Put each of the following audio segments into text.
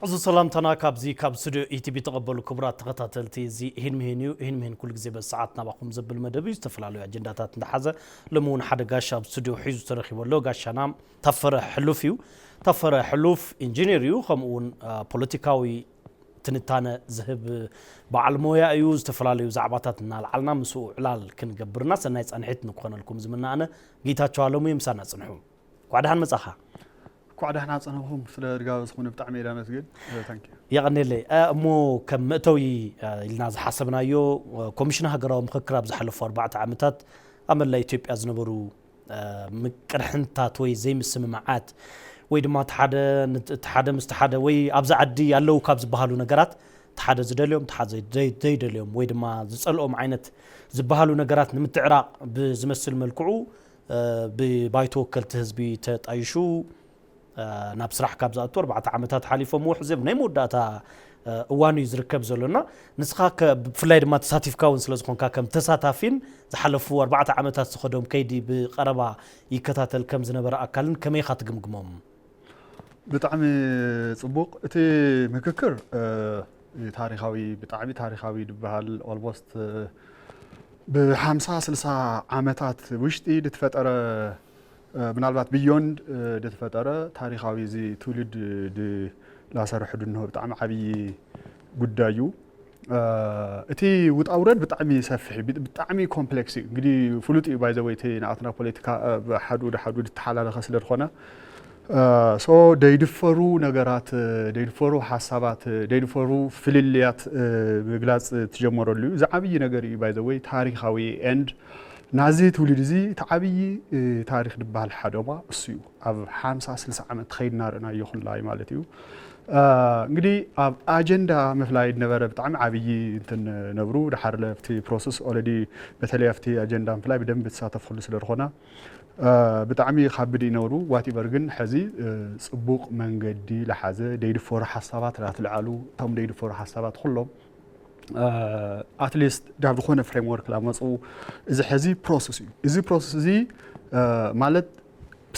እዚ ሰላምታና ካብዚ ካብ ስቱድዮ ኢቲቪ ተቐበሉ። ክቡራት ተኸታተልቲ፣ እዚ ይህን ምሂን እዩ። ይህን ምሂን ኩሉ ግዜ በዚ ሰዓት ናባኹም ዘብል መደብ እዩ። ዝተፈላለዩ ኣጀንዳታት እንዳሓዘ፣ ሎሚ እውን ሓደ ጋሻ ኣብ ስቱድዮ ሒዙ ተረኺቡ ኣሎ። ጋሻና ታፈረ ሕሉፍ እዩ። ታፈረ ሕሉፍ ኢንጂነር እዩ፣ ከምኡ እውን ፖለቲካዊ ትንታነ ዝህብ በዓል ሞያ እዩ። ዝተፈላለዩ ዛዕባታት እናልዓልና ምስኡ ዕላል ክንገብርና ሰናይ ፃንሒት ንክኾነልኩም ዝምናኣነ ጌታቸው ኣለሙ እዩ። ምሳና ፅንሑ። ኳዕ ደሓን መጻኻ። ኳዕ ደሕና ጸናኹም። ስለ ድጋበዝኹኒ ብጣዕሚ እየ ዳመስግን። Thank you። የቐኔለይ። እሞ ከም መእተዊ ኢልና ዝሓሰብናዮ፣ ኮሚሽን ሃገራዊ ምኽክር ኣብ ዝሓለፉ ኣርባዕተ ዓመታት ኣብ መላእ ኢትዮጵያ ዝነበሩ ቅርሕንታት ወይ ዘይምስምማዓት ወይ ድማ እቲ ሓደ ምስቲ ሓደ ወይ ኣብዚ ዓዲ ኣለዉ ካብ ዝበሃሉ ነገራት እቲ ሓደ ዝደልዮም እቲ ሓደ ዘይደልዮም ወይ ድማ ዝጸልኦም ዓይነት ዝበሃሉ ነገራት ንምትዕራቕ ብዝመስል መልክዑ ብባይቶ ወከልቲ ህዝቢ ተጣይሹ ናብ ስራሕ ካብ ዝኣቱ ኣርባዕተ ዓመታት ሓሊፎምዎ፣ ሕዚ ኣብ ናይ መወዳእታ እዋን እዩ ዝርከብ ዘሎ። እና ንስኻ ብፍላይ ድማ ተሳቲፍካ እውን ስለ ዝኾንካ ከም ተሳታፊን ዝሓለፉ ኣርባዕተ ዓመታት ዝኸዶም ከይዲ ብቐረባ ይከታተል ከም ዝነበረ ኣካልን ከመይ ኢኻ ትግምግሞም? ብጣዕሚ ጽቡቕ። እቲ ምክክር ታሪኻዊ፣ ብጣዕሚ ታሪኻዊ ዝበሃል፣ almost ብሓምሳ ስልሳ ዓመታት ውሽጢ ዝተፈጠረ፣ ምናልባት beyond ዝተፈጠረ ታሪኻዊ፣ እዚ ትውልድ ላሰርሑ ድንሆ ብጣዕሚ ዓብዪ ጉዳይ እዩ። እቲ ውጣ ውረድ ብጣዕሚ ሰፊሕ እዩ፣ ብጣዕሚ complex እዩ። እንግዲህ ፍሉጥ እዩ፣ by the way፣ እቲ ንኣትና ፖለቲካ ሓዱ ሓደ ሓዱ ዝተሓላለኸ ስለ ዝኾነ፣ so ደይድፈሩ ነገራት፣ ደይድፈሩ ሓሳባት፣ ደይድፈሩ ፍልልያት ምግላፅ ትጀመረሉ እዩ። እዚ ዓብዪ ነገር እዩ፣ by the way፣ ታሪኻዊ and ናዚ ትውልድ እዚ እቲ ዓብዪ ታሪኽ ዝበሃል ሓደማ እሱ እዩ። ኣብ ሓምሳ ስልሳ ዓመት ከይድና ርኢናዮ ኩላይ ማለት እዩ። እንግዲህ ኣብ ኣጀንዳ ምፍላይ ዝነበረ ብጣዕሚ ዓብዪ እንትን ነብሩ፣ ድሓር ለፍቲ process already በተለይ ኣብቲ ኣጀንዳ ምፍላይ ብደንብ ተሳተፍኩሉ ስለ ዝኾነ ብጣዕሚ ይኻብድ እዩ ነብሩ። Whatever ግን ሕዚ ፅቡቕ መንገዲ ለሓዘ፣ ደይድፈሩ ሓሳባት ላትልዓሉ፣ እቶም ደይድፈሩ ሓሳባት ኩሎም at least ናብ ዝኾነ framework ላመፁ። እዚ ሕዚ process እዩ። እዚ process እዚ ማለት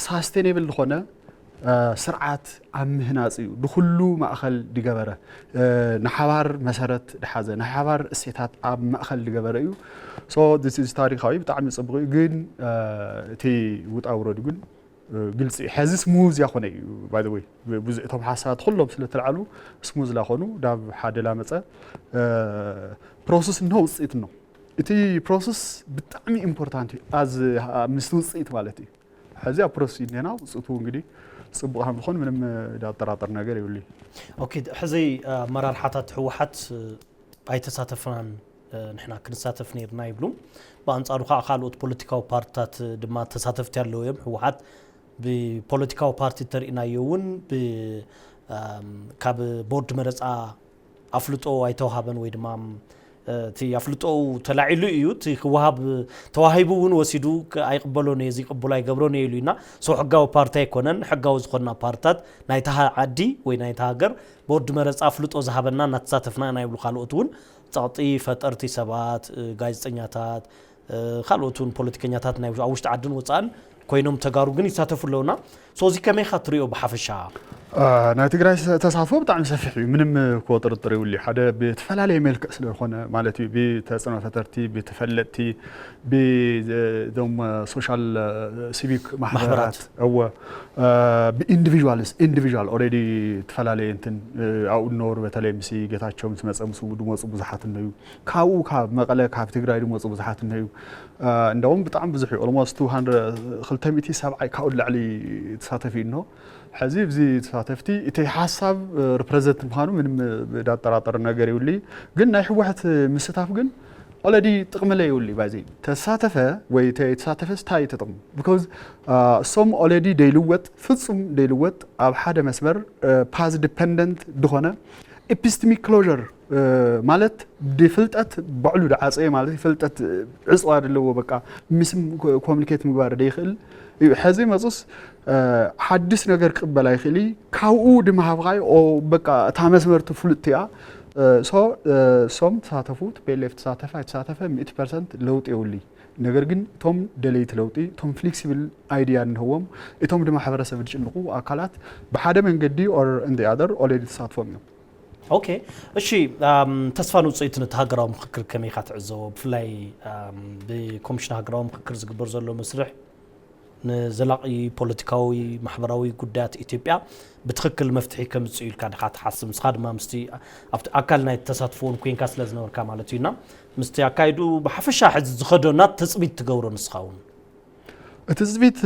sustainable ዝኾነ ስርዓት ኣብ ምህናፅ እዩ። ንኹሉ ማእኸል ድገበረ፣ ንሓባር መሰረት ድሓዘ፣ ንሓባር እሴታት ኣብ ማእኸል ድገበረ እዩ። So this is ታሪኻዊ፣ ብጣዕሚ ፅቡቕ እዩ። ግን እቲ ውጣ ውረዱ ግን ግልፂ እዩ። ሕዚ smooth ያኾነ እዩ። By the way ብዙ እቶም ሓሳባት ኩሎም ስለ ተልዓሉ smooth ላኾኑ ዳብ ሓደ ላመፀ process እንሆ ውፅኢት እንሆ። እቲ process ብጣዕሚ important እዩ። ኣዝ ምስቲ ውፅኢት ማለት እዩ። ሕዚ ኣብ process እዩ እኒሀና። ውፅኢቱ እንግዲህ ፅቡቕ ከም ዝኾን ምንም ዳጠራጠር ነገር የብሉ። ኦኬ፣ ሕዚ ኣመራርሓታት ህወሓት ኣይተሳተፍናን፣ ንሕና ክንሳተፍ ነይርና ይብሉ። ብኣንጻሩ ከዓ ካልኦት ፖለቲካዊ ፓርትታት ድማ ተሳተፍቲ ኣለዉ እዮም። ህወሓት ብፖለቲካዊ ፓርቲ ተርእናዮ እውን ካብ ቦርድ መረፃ ኣፍልጦ ኣይተዋሃበን ወይ ድማ እቲ ኣፍልጦኡ ተላዒሉ እዩ። እቲ ክወሃብ ተዋሂቡ እውን ወሲዱ ኣይቕበሎን እየ፣ እዚ ቅቡል ኣይገብሮን እየ ኢሉ እና ሰው ሕጋዊ ፓርቲ ኣይኮነን። ሕጋዊ ዝኾና ፓርትታት ናይታ ዓዲ ወይ ናይታ ሃገር ቦርድ መረፃ ኣፍልጦ ዝሃበና እናተሳተፍና ኢና ይብሉ። ካልኦት እውን ጸቕጢ ፈጠርቲ ሰባት፣ ጋዜጠኛታት፣ ካልኦት እውን ፖለቲከኛታት ናይ ኣብ ውሽጢ ዓድን ወፃእን ኮይኖም ተጋሩ ግን ይሳተፉ ኣለውና። So እዚ ከመይ ኢኻ ትሪኦ ብሓፈሻ? ናይ ትግራይ ተሳትፎ ብጣዕሚ ሰፊሕ እዩ፣ ምንም እኮ ጥርጥር የብሉ። ሓደ ብተፈላለየ መልክዕ ስለ ዝኾነ ማለት እዩ፣ ብተፅዕኖ ፈጠርቲ፣ ብተፈለጥቲ፣ ብዞም social civic ማሕበራት፣ እወ፣ ብ individuals፣ individual already ዝተፈላለየ እንትን ኣብኡ ዝነበሩ፣ በተለይ ምስ ጌታቸው ምስ መፀ ምስኡ ዝመፁ ብዙሓት እነዩ፣ ካብኡ ካብ መቐለ ካብ ትግራይ ዝመፁ ብዙሓት እነዩ። እንደውም ብጣዕሚ ብዙሕ እዩ፣ almost ክልተ ሚእቲ ሰብዓይ ካብኡ ንላዕሊ ተሳተፊ እዩ እኖ። ሕዚ ኣብዚ ተሳተፍቲ እቲ ሓሳብ represent ምዃኑ ምንም ዳጠራጠር ነገር ይብሉ። ግን ናይ ህወሓት ምስታፍ ግን already ጥቕሚ ለይብሉ። ባዚ ተሳተፈ ወይ ተሳተፈስ ታይ ተጠቕሙ? Because እሶም already ደይልወጥ፣ ፍጹም ደይልወጥ፣ ኣብ ሓደ መስመር path dependent ዝኾነ epistemic closure ማለት ድፍልጠት ባዕሉ ድዓፀየ ማለት ፍልጠት ዕፅዋ ዘለዎ በቃ ምስም communicate ምግባር ደይኽእል እዩ። ሕዚ መፁስ ሓድስ ነገር ክቕበል ኣይኽእል እዩ። ካብኡ ድመሃብኻዮ በቃ እታ መስመርቲ ፍሉጥቲ እያ። ሶ እሶም ተሳተፉ፣ ቲ ፒ ኤል ኤፍ ተሳተፈ ኣይተሳተፈ ሚእቲ ፐርሰንት ለውጢ የብሉይ። ነገር ግን እቶም ደለይቲ ለውጢ፣ እቶም ፍሌክሲብል ኣይድያ እንህዎም፣ እቶም ድማ ማሕበረሰብ ዝጭንቑ ኣካላት ብሓደ መንገዲ or in the other already ተሳትፎም እዮም። ኦኬ፣ እሺ። ኣም፣ ተስፋን ውፅኢትን እቲ ሃገራዊ ምክክር ከመይ ኢኻ ትዕዘቦ? ብፍላይ ኣም፣ ብኮሚሽን ሃገራዊ ምክክር ዝግበር ዘሎ መስርሕ ንዘላቒ ፖለቲካዊ ማሕበራዊ ጉዳያት ኢትዮጵያ ብትኽክል መፍትሒ ከምፅኡ ኢልካ ዲኻ ትሓስብ? ንስኻ ድማ ምስቲ ኣብቲ ኣካል ናይ ተሳትፎ እውን ኮይንካ ስለ ዝነበርካ ማለት እዩና ምስቲ ኣካይዱ ብሓፈሻ ሕዚ ዝኸዶ ናት ትፅቢት ትገብሮ ንስኻ እውን? እቲ ትፅቢት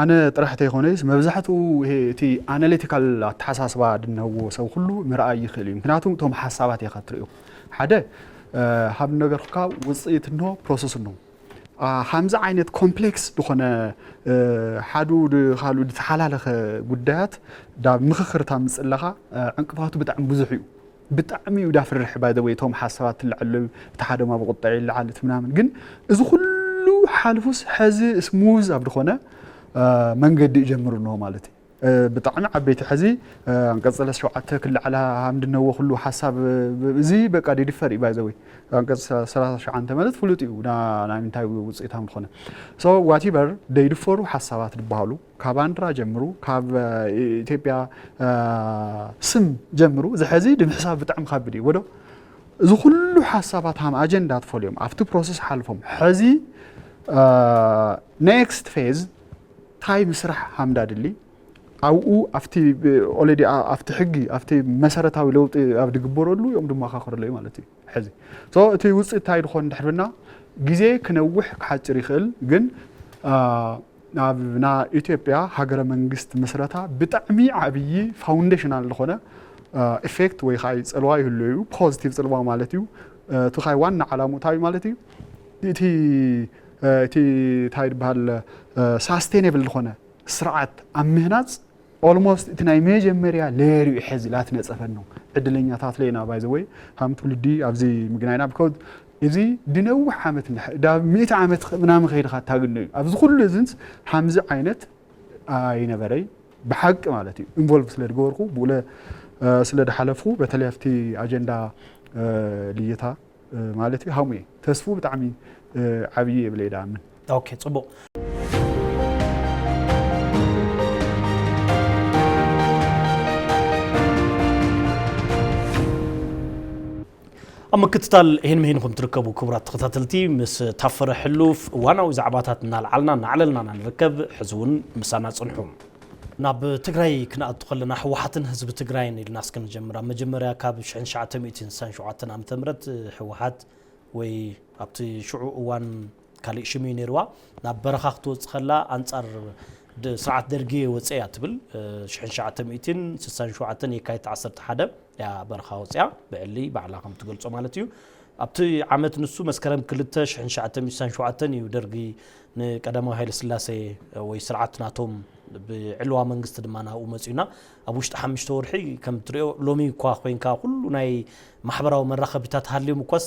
ኣነ ጥራሕ ተይኮነስ መብዛሕትኡ ይሄ እቲ ኣናሊቲካል ኣተሓሳስባ ድነህዎ ሰብ ኩሉ ምርኣይ ይኽእል እዩ። ምክንያቱ እቶም ሓሳባት ኢኻ ትርእዮ። ሓደ ሃብ ነገር ካ ውፅኢት እንሆ ፕሮሰስ እንሆ። ከምዚ ዓይነት ኮምፕሌክስ ዝኾነ ሓዱ ካልኡ ዝተሓላለኸ ጉዳያት ዳብ ምኽኽር እታ ምፅለኻ ዕንቅፋቱ ብጣዕሚ ብዙሕ እዩ። ብጣዕሚ እዩ ዳፍርሕ ባይ ወይ እቶም ሓሳባት ትልዓለዩ እቲ ሓደ ማ ብቁጣዕ ይልዓል እቲ ምናምን ግን እዚ ኩሉ ሓልፉስ ሕዚ ስሙዝ ኣብ ዝኾነ መንገዲ ይጀምሩ እንሆ ማለት እዩ። ብጣዕሚ ዓበይቲ ሕዚ ኣንቀፅ ሰለስተ ሸውዓተ ክልዓላ ሃምድነዎ ኩሉ ሓሳብ እዚ በቃ ዲድፈር እዩ ባይ ወይ ኣንቀፅ ሰላሳ ሸውዓተ ማለት ፍሉጥ እዩ ናይ ምንታይ ውፅኢታም ዝኾነ። So whatever ደይድፈሩ ሓሳባት ዝበሃሉ ካብ ባንድራ ጀምሩ ካብ ኢትዮጵያ ስም ጀምሩ ዝሐዚ ድምሕሳብ ብጣዕሚ ካብድ እዩ ወዶ። እዚ ኩሉ ሓሳባት ሃም ኣጀንዳ ትፈልዮም ኣብቲ ፕሮሰስ ሓልፎም ሕዚ ኔክስት ፌዝ ታይ ምስራሕ ሃምዳ ድሊ ኣብኡ ኣብቲ ኦልሬዲ ኣብቲ ሕጊ ኣብቲ መሰረታዊ ለውጢ ኣብ ድግበረሉ እዮም ድመኻኸረሉ እዩ ማለት እዩ። ሕዚ እቲ ውፅኢት እንታይ ድኾን ድሕርና ግዜ ክነውሕ ክሓፅር ይኽእል ግን ኣብ ና ኢትዮጵያ ሃገረ መንግስት ምስረታ ብጣዕሚ ዓብዪ ፋውንዴሽናል ዝኾነ ኢፌክት ወይ ከዓ ፅልዋ ይህሉ እዩ። ፖዚቲቭ ፅልዋ ማለት እዩ። እቲ ካይ ዋና ዓላሙ እንታይ ማለት እዩ? እቲ እቲ እንታይ ዝበሃል ሳስቴኔብል ዝኾነ ስርዓት ኣብ ምህናፅ ኦልሞስት እቲ ናይ መጀመርያ ሌየር እዩ ሕዚ ላትነፀፈ ነው። ዕድለኛታት ለና ባይ ዘ ወይ ሃም ትውልዲ ኣብዚ ምግናይና ብኮዝ እዚ ድነውሕ ዓመት ዳብ ሚእቲ ዓመት ምናምን ከይድካ ታግኖ እዩ። ኣብዚ ኩሉ እዝንስ ሃምዚ ዓይነት ኣይነበረይ ብሓቂ ማለት እዩ። ኢንቮልቭ ስለ ድገበርኩ ብኡለ ስለ ድሓለፍኩ በተለይ ኣብቲ ኣጀንዳ ልይታ ማለት እዩ ሃሙ እየ ተስፉ ብጣዕሚ ዓብዪ የብለ ይዳኣምን። ኦኬ፣ ፅቡቕ። ኣብ ምክትታል ይህን ምሂንኩም ትርከቡ ክቡራት ተኸታተልቲ ምስ ታፈረ ሕሉፍ እዋናዊ ዛዕባታት እናልዓልና እናዕለልና ኢና ንርከብ። ሕዚ እውን ምሳና ፅንሑ። ናብ ትግራይ ክንኣቱ ከለና ህወሓትን ህዝቢ ትግራይን ኢልና እስክንጀምር ኣብ መጀመርያ ካብ ሽሕን ትሽዓተ ሚእትን ስሳን ሸውዓተን ዓመተ ምህረት ህወሓት ወይ ኣብቲ ሽዑ እዋን ካሊእ ሽም እዩ ነይርዋ ናብ በረኻ ክትወፅእ ከላ ኣንፃር ስርዓት ደርጊ ወፅእ እያ ትብል። ሽሕን ትሽዓተ ሚእትን ስሳን ሸውዓተን የካቲት ዓሰርተ ሓደ እያ በረኻ ወፅያ ብዕሊ ባዕላ ከም ትገልፆ ማለት እዩ። ኣብቲ ዓመት ንሱ መስከረም ክልተ ሽሕን ትሽዓተ ሚእትን ስሳን ሸውዓተን እዩ ደርጊ ንቀዳማዊ ሃይለ ስላሴ ወይ ስርዓት ናቶም ብዕልዋ መንግስቲ ድማ ናብኡ መፅዩና ኣብ ውሽጢ ሓሙሽተ ወርሒ ከም ትሪኦ ሎሚ እኳ ኮይንካ ኩሉ ናይ ማሕበራዊ መራኸቢታት ሃልዮም እኳስ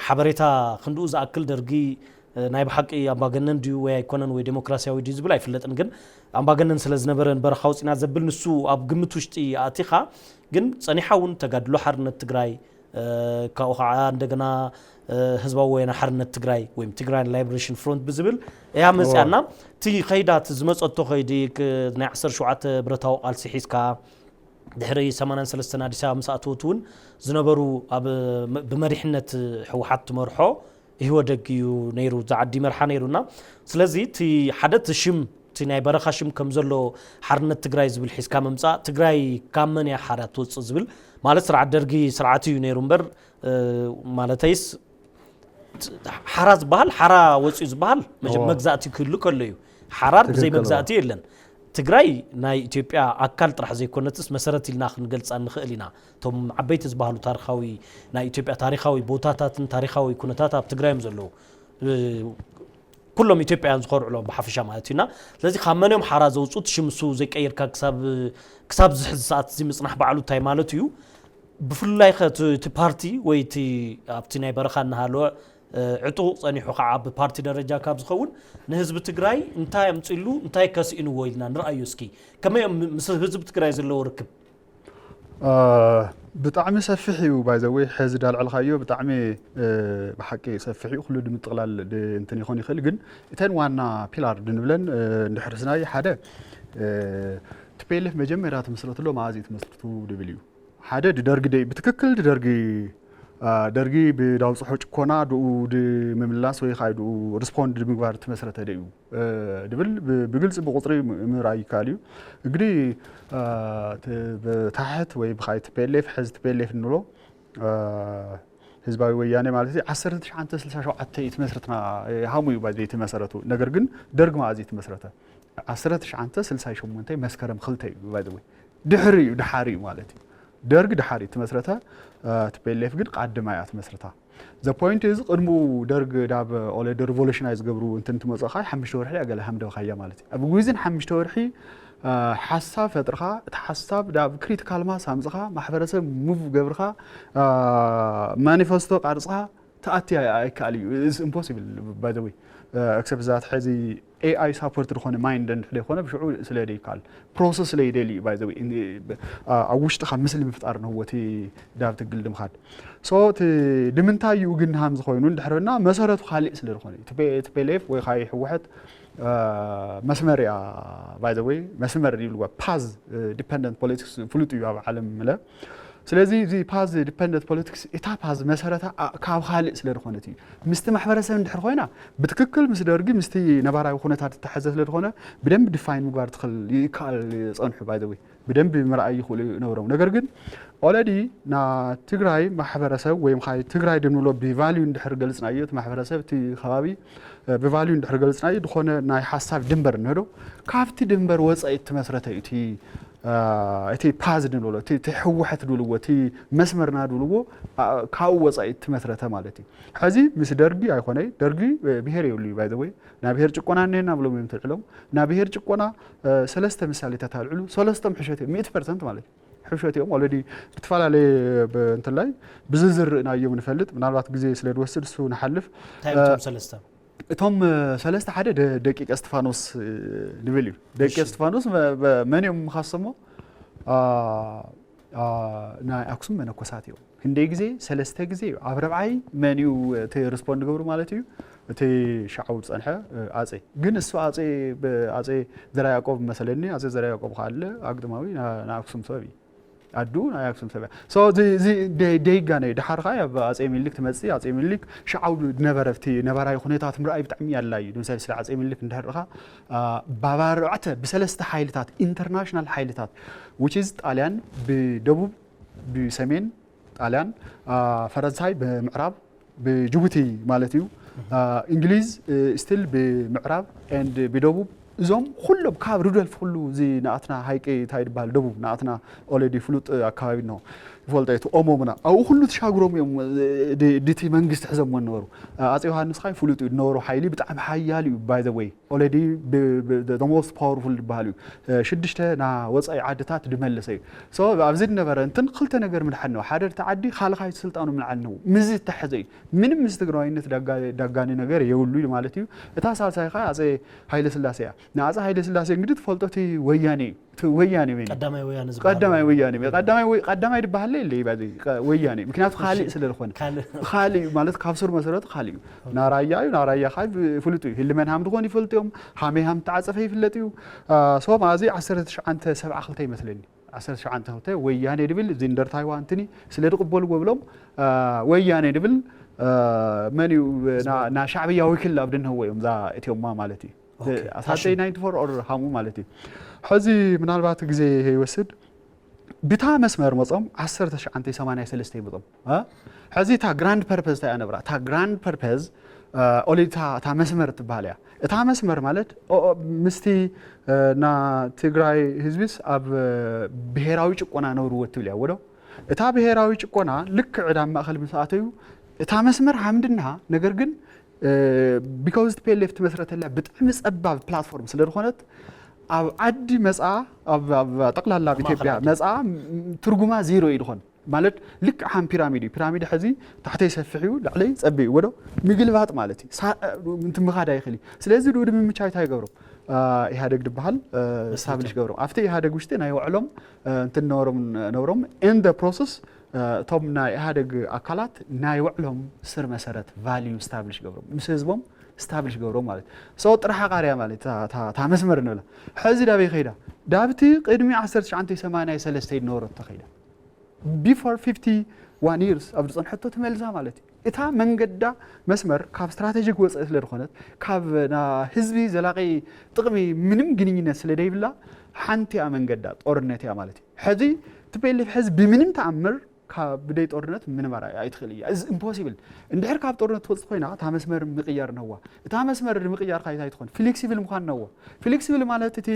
ሓበሬታ ክንድኡ ዝኣክል ደርጊ ናይ ብሓቂ ኣምባገነን ድዩ ወይ ኣይኮነን ወይ ዴሞክራሲያዊ ድዩ ዝብል ኣይፍለጥን ግን ኣምባገነን ስለ ዝነበረ ንበረኻ ውፅና ዘብል ንሱ ኣብ ግምት ውሽጢ ኣእቲኻ ግን ፀኒሓ እውን ተጋድሎ ሓርነት ትግራይ ካብኡ ከዓ እንደገና ህዝባዊ ወያነ ሓርነት ትግራይ ወይም ትግራይ ላይብሬሽን ፍሮንት ብዝብል እያ መፅያና እቲ ከይዳት ዝመፀቶ ከይዲ ናይ ዓሰርተ ሸውዓተ ብረታዊ ቃልሲ ሒዝካ ድሕሪ ሰማንያን ሰለስተን ኣዲስ ኣበባ ምስ ኣተወት እውን ዝነበሩ ኣብ ብመሪሕነት ህወሓት ትመርሖ ኢህወደግ እዩ ነይሩ ዝዓዲ መርሓ ነይሩና ስለዚ እቲ ሓደ እቲ ሽም እቲ ናይ በረኻ ሽም ከም ዘሎ ሓርነት ትግራይ ዝብል ሒዝካ ምምፃእ ትግራይ ካብ መን እያ ሓራ ትወፅእ ዝብል ማለት ስርዓት ደርጊ ስርዓት እዩ ነይሩ እምበር ማለተይስ ሓራ ዝበሃል ሓራ ወፅኡ ዝበሃል መግዛእቲ ክህሉ ከሎ እዩ ሓራ ብዘይ መግዛእቲ የለን ትግራይ ናይ ኢትዮጵያ ኣካል ጥራሕ ዘይኮነትስ መሰረት ኢልና ክንገልፃ ንኽእል ኢና እቶም ዓበይቲ ዝበሃሉ ታሪካዊ ናይ ኢትዮጵያ ታሪካዊ ቦታታትን ታሪካዊ ኩነታት ኣብ ትግራይ እዮም ዘለዉ ኩሎም ኢትዮጵያውያን ዝኾርዕሎም ብሓፈሻ ማለት እዩና ስለዚ ካብ መን እዮም ሓራ ዘውፁት ሽምሱ ዘይቀይርካ ክሳብ ዝሕዚ ሰዓት እዚ ምፅናሕ ባዕሉ እንታይ ማለት እዩ ብፍላይ ከ እቲ ፓርቲ ወይ እቲ ኣብቲ ናይ በረኻ እናሃለወ ዕጡቕ ፀኒሑ ከዓ ብፓርቲ ደረጃ ካብ ዝኸውን ንህዝቢ ትግራይ እንታይ ኣምፅሉ እንታይ ከስኢንዎ ኢልና ንርኣዩ እስኪ ከመይ እዮም ምስ ህዝቢ ትግራይ ዘለዎ ርክብ ብጣዕሚ ሰፊሕ እዩ። ባይዘወይ ሕዚ ዳልዕልካዮ ብጣዕሚ ብሓቂ ሰፊሕ እዩ። ኩሉ ድምጥቕላል እንትን ይኾን ይኽእል፣ ግን እተን ዋና ፒላር ድንብለን እንድሕርስናይ ሓደ ቲፒኤልኤፍ መጀመርያ ትምስረትሎ መዓዝ እዩ ትመስርቱ ድብል እዩ። ሓደ ድደርጊ ደ ብትክክል ድደርጊ ደርጊ ብዳውፅሖ ጭኮና ድኡ ድምምላስ ወይ ከዓ ድኡ ሪስፖንድ ድምግባር ትመስረተ ደ እዩ ድብል ብግልፂ ብቁፅሪ ምርኣይ ይከኣል እዩ። እንግዲህ ብታሕት ወይ ብካይ ቲፒኤልኤፍ ሕዚ ቲፒኤልኤፍ እንብሎ ህዝባዊ ወያኔ ማለት እዩ። ዓሰርተ ትሽዓተ ስልሳ ሸውዓተ እዩ ትመስረትና ሃሙ እዩ ባይዘ የተመሰረቱ። ነገር ግን ደርግ መዓዝ እዩ ትመስረተ? ዓሰርተ ትሽዓተ ስልሳ ሸሞንተ መስከረም ክልተ እዩ ባይዘ። ድሕሪ እዩ ድሓሪ እዩ ማለት እዩ። ደርግ ድሓሪ ትመስረተ። ቲፒኤልኤፍ ግን ቃድማ እያ ትመስርታ። ዘ ፖይንት እዚ ቅድሙ ደርግ ዳብ ኦለዲ ሪቮሉሽናይ ዝገብሩ እንትን ትመፅእ ከዓ ሓሙሽተ ወርሒ እያ ገለ ሃምደብካያ ማለት እዩ። ኣብ ግዜን ሓሙሽተ ወርሒ ሓሳብ ፈጥርካ እቲ ሓሳብ ዳብ ክሪቲካል ማስ ኣምፅካ ማሕበረሰብ ሙቭ ገብርካ ማኒፌስቶ ቃርፅካ ተኣቲ ኣይከኣል እዩ። ኢምፖሲብል ባይ ወይ ኤክሰፕት ዛት ሕዚ ኤኣይ ሳፖርት ዝኾነ ማይንድ እንድሕደ ይኮነ ብሽዑ ስለ ደይካል ፕሮሰስ ስለ ይደሊ እዩ። ባይ ኣብ ውሽጥካ ምስሊ ምፍጣር ነዎ እቲ ዳብ ትግል ድምኻድ ሶ እቲ ድምንታይ እዩ ግን ሃም ዝኾይኑ እንድሕርና መሰረቱ ካሊእ ስለ ዝኾነ ቲፒኤልኤፍ ወይ ካይ ህወሓት መስመር እያ። ባይ ወይ መስመር ይብልዋ ፓዝ ዲፐንደንት ፖለቲክስ ፍሉጥ እዩ ኣብ ዓለም ምለ ስለዚ እዚ ፓዝ ዲፐንደንት ፖለቲክስ እታ ፓዝ መሰረታ ካብ ካልእ ስለ ዝኾነት እዩ። ምስቲ ማሕበረሰብ እንድሕር ኮይና ብትክክል ምስ ደርጊ ምስቲ ነባራዊ ኩነታት እተሓዘ ስለ ዝኾነ ብደንብ ዲፋይን ምግባር ትኽእል ይከኣል። ጸንሑ ባይ ወይ ብደንብ ምርኣይ ይኽእሉ ነበሮም። ነገር ግን ኦለዲ ና ትግራይ ማሕበረሰብ ወይም ካይ ትግራይ ድንብሎ ብቫልዩ እንድሕር ገልጽናዮ እቲ ማሕበረሰብ እቲ ከባቢ ብቫልዩ እንድሕር ገልጽናዮ ዝኾነ ናይ ሓሳብ ድንበር እንህዶ ካብቲ ድንበር ወፃኢ እትመስረተ እዩ እቲ እቲ ፓዝ ድንብሎ እቲ ህወሓት ድብልዎ እቲ መስመርና ድብልዎ ካብኡ ወፃኢ እትመስረተ ማለት እዩ። ሕዚ ምስ ደርጊ ኣይኮነይ ደርጊ ብሄር የብሉ እዩ ባይ ወይ ናይ ብሄር ጭቆና እነና ብሎም እዮም ተልዕሎም ናይ ብሄር ጭቆና ሰለስተ ምሳሌታት ኣልዕሉ ሰለስቶም ሕሸት እዮም ሚእቲ ፐርሰንት ማለት እዩ። ሕሸት እዮም ኦለዲ ብትፈላለየ እንትን ላይ ብዝዝር ርእናዮም ንፈልጥ ምናልባት ግዜ ስለ ድወስድ እሱ ንሓልፍ። ሰለስተ እቶም ሰለስተ ሓደ ደቂቀ እስጢፋኖስ ንብል እዩ። ደቂ እስጢፋኖስ መን እዮም ምኻሰሞ ናይ ኣክሱም መነኮሳት እዮም። ክንደይ ግዜ ሰለስተ ግዜ እዩ ኣብ ረብዓይ መን እዩ እቲ ሪስፖንድ ገብሩ ማለት እዩ። እቲ ሻዓው ዝፀንሐ ኣፀ ግን እሱ ኣፀ ኣፀ ዘራ ያዕቆብ መሰለኒ ኣፀ ዘራ ያዕቆብ ካለ ኣግድማዊ ንኣክሱም ሰብ እዩ። ኣዱ ናይ ኣክሱም ሰብ እያ። ደይጋነ ድሓር ከዓ ኣብ ኣፀ ሚኒሊክ ትመፅእ ኣፀ ሚኒሊክ ሻዓው ድነበረ ብቲ ነባራዊ ኩነታት ምርኣይ ብጣዕሚ ኣድላይ እዩ። ንምሳሌ ስለ ኣፀ ሚኒሊክ እንድሕር ርኢኻ ባባ ኣርባዕተ ብሰለስተ ሓይልታት ኢንተርናሽናል ሓይልታት which is ጣልያን ብደቡብ ብሰሜን ጣልያን ፈረንሳይ ብምዕራብ ብጅቡቲ ማለት እዩ እንግሊዝ ስቲል ብምዕራብ and ብደቡብ እዞም ኩሎም ካብ ሩደልፍ ኩሉ እዚ ንኣትና ሃይቂ እንታይ ይበሃል ደቡብ ንኣትና ኦለዲ ፍሉጥ ኣካባቢ ነው ይፈልጦ እቲ ኦሞ ምና ኣብኡ ኩሉ ተሻግሮም እዮም ድቲ መንግስቲ ሕዘሞ ነበሩ። ኣፀ ዮሃንስ ካይ ፍሉጥ እዩ ዝነበሩ ሓይሊ ብጣዕሚ ሓያል እዩ ባይ ወይ ኦለዲ most powerful ዝበሃል እዩ። ሽዱሽተ ና ወፃኢ ዓድታት ድመለሰ እዩ። ሶ ኣብዚ ድነበረ እንትን ክልተ ነገር ምድሓን ነው ሓደ እቲ ዓዲ ካልኻይ ስልጣኑ ምንዓል ነው ምዚ ተሕዘ እዩ። ምንም ምስ ትግራዋይነት ዳጋኒ ነገር የብሉ ማለት እዩ። እታ ሳልሳይ ከዓ ኣፀ ሃይለ ስላሴ እያ። ንኣፀ ሃይለ ስላሴ እንግዲህ ትፈልጦ እቲ ወያኔ እዩ። ወያኔ ቀዳማይ ወያኔ ቀዳማይ ወያኔ ቀዳማይ ድበሃለ የለ ወያኔ ምክንያቱ ካልእ ስለ ዝኾነ ካልእ ማለት ካብ ስር መሰረቱ ካልእ እዩ። ናራያ እዩ ናራያ ካ ፍሉጥ እዩ። ህልመን ሃም ዝኾን ይፈልጡ እዮም። ሃመይ ሃም ተዓፀፈ ይፍለጥ እዩ። ሶ ማዚ ዓሰርተ ትሽዓተ ሰብዓ ክልተ ይመስለኒ ዓሰርተ ትሽዓተ ክልተ ወያኔ ድብል እዚ እንደርታይዋ እንትኒ ስለ ድቕበልዎ ብሎም ወያኔ ድብል መን እዩ ና ሻዕብያ ወኪል ኣብ ድንህዎ እዮም እዛ እትዮማ ማለት እዩ። ኣሳተይ ናይንቲ ፎር ኦር ሃሙ ማለት እዩ። ሕዚ ምናልባት ግዜ ይወስድ ብታ መስመር መጾም ዓሰርተ ትሽዓተ ሰማንያ ሰለስተ ይመጾም ሕዚ እታ ግራንድ ፐርፐዝ እታ እያ ነብራ እታ ግራንድ ፐርፐዝ ኦሊታ እታ መስመር ትበሃል እያ። እታ መስመር ማለት ምስቲ ና ትግራይ ህዝቢስ ኣብ ብሄራዊ ጭቆና ነብርዎ ትብል እያ ወዶ እታ ብሄራዊ ጭቆና ልክዕ ዕዳም ማእኸል ምስ ኣተዩ እታ መስመር ሃምድና ነገር ግን ቢካውዝ ቲ ፒ ኤል ኤፍ ትመስረተላ ብጣዕሚ ፀባብ ፕላትፎርም ስለ ዝኾነት ኣብ ዓዲ መፃ ኣብ ጠቅላላ ኣብ ኢትዮጵያ መፃ ትርጉማ ዜሮ እዩ ዝኾን ማለት ልክዕ ከም ፒራሚድ እዩ። ፒራሚድ ሕዚ ታሕተይ ሰፊሕ እዩ ላዕለይ ፀቢብ እዩ ወዶ ምግልባጥ ማለት እዩ። ምትምኻድ ኣይኽእል እዩ። ስለዚ ድኡ ድምምቻይ እንታይ ይገብሮ ኢህኣደግ ዝበሃል ስታብሊሽ ገብሮም ኣብቲ ኢህኣደግ ውሽጢ ናይ ውዕሎም እንትን ነበሮም ነበሮም in the process እቶም ናይ ኢህኣደግ ኣካላት ናይ ውዕሎም ስር መሰረት ቫልዩ ስታብሊሽ ገብሮም ምስ ህዝቦም ስታብሊሽ ገብሮም ማለት so ጥራሕ ቃርያ ማለት እታ መስመር ንብላ ሕዚ ዳበይ ከይዳ ዳብቲ ቅድሚ ዓሰርተ ትሽዓተ ሰማንያ ሰለስተ ዝነበረት ተኸይዳ before fifty one years ኣብ ዝፀንሐቶ ተመልሳ ማለት እዩ እታ መንገዳ መስመር ካብ ስትራቴጂክ ወፃኢ ስለ ዝኾነት ካብ ህዝቢ ዘላቂ ጥቕሚ ምንም ግንኙነት ስለ ደይብላ ሓንቲ እያ መንገዳ ጦርነት እያ ማለት እዩ ሕዚ ትፔልፍ ሕዚ ብምንም ተኣምር ካብ ብደይ ጦርነት ምንባር ኣይትኽእል እያ እዚ ኢምፖሲብል እንድሕር ካብ ጦርነት ትወፅእ ኮይና እታ መስመር ምቅያር ነዋ እታ መስመር ንምቅያር ካይታይ ትኾን ፍሌክሲብል ምዃን ነዎ ፍሌክሲብል ማለት እቲ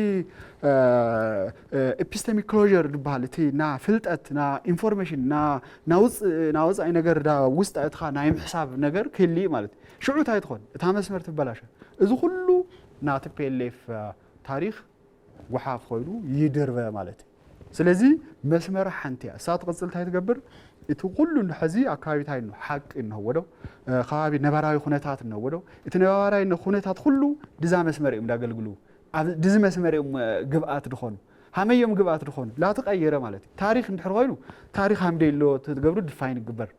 ኤፒስተሚክ ክሎር ዝበሃል እቲ ና ፍልጠት ና ኢንፎርሜሽን ና ወፃኢ ነገር ዳ ውስጥ እትኻ ናይ ምሕሳብ ነገር ክህሊ ማለት ሽዑ እንታይ ትኾን እታ መስመር ትበላሸ እዚ ኩሉ ናቲ ፒኤልኤፍ ታሪኽ ጉሓፍ ኮይኑ ይድርበ ማለት እዩ ስለዚ መስመራ ሓንቲ እያ እሳ ትቕፅል እንታይ ትገብር እቲ ኩሉ ሕዚ ኣካባቢ እንታይ እኖ ሓቂ እንህዎ ዶ ከባቢ ነባራዊ ኩነታት እንህዎ ዶ እቲ ነባራዊ ኩነታት ኩሉ ድዛ መስመር እዮም ዳገልግሉ ድዚ መስመር እዮም ግብኣት ድኾኑ ሃመዮም ግብኣት ድኾኑ ላተቐየረ ማለት እዩ ታሪክ እንድሕር ኮይኑ ታሪክ ሃምደ ኣሎ ትገብሩ ድፋይን ይግበር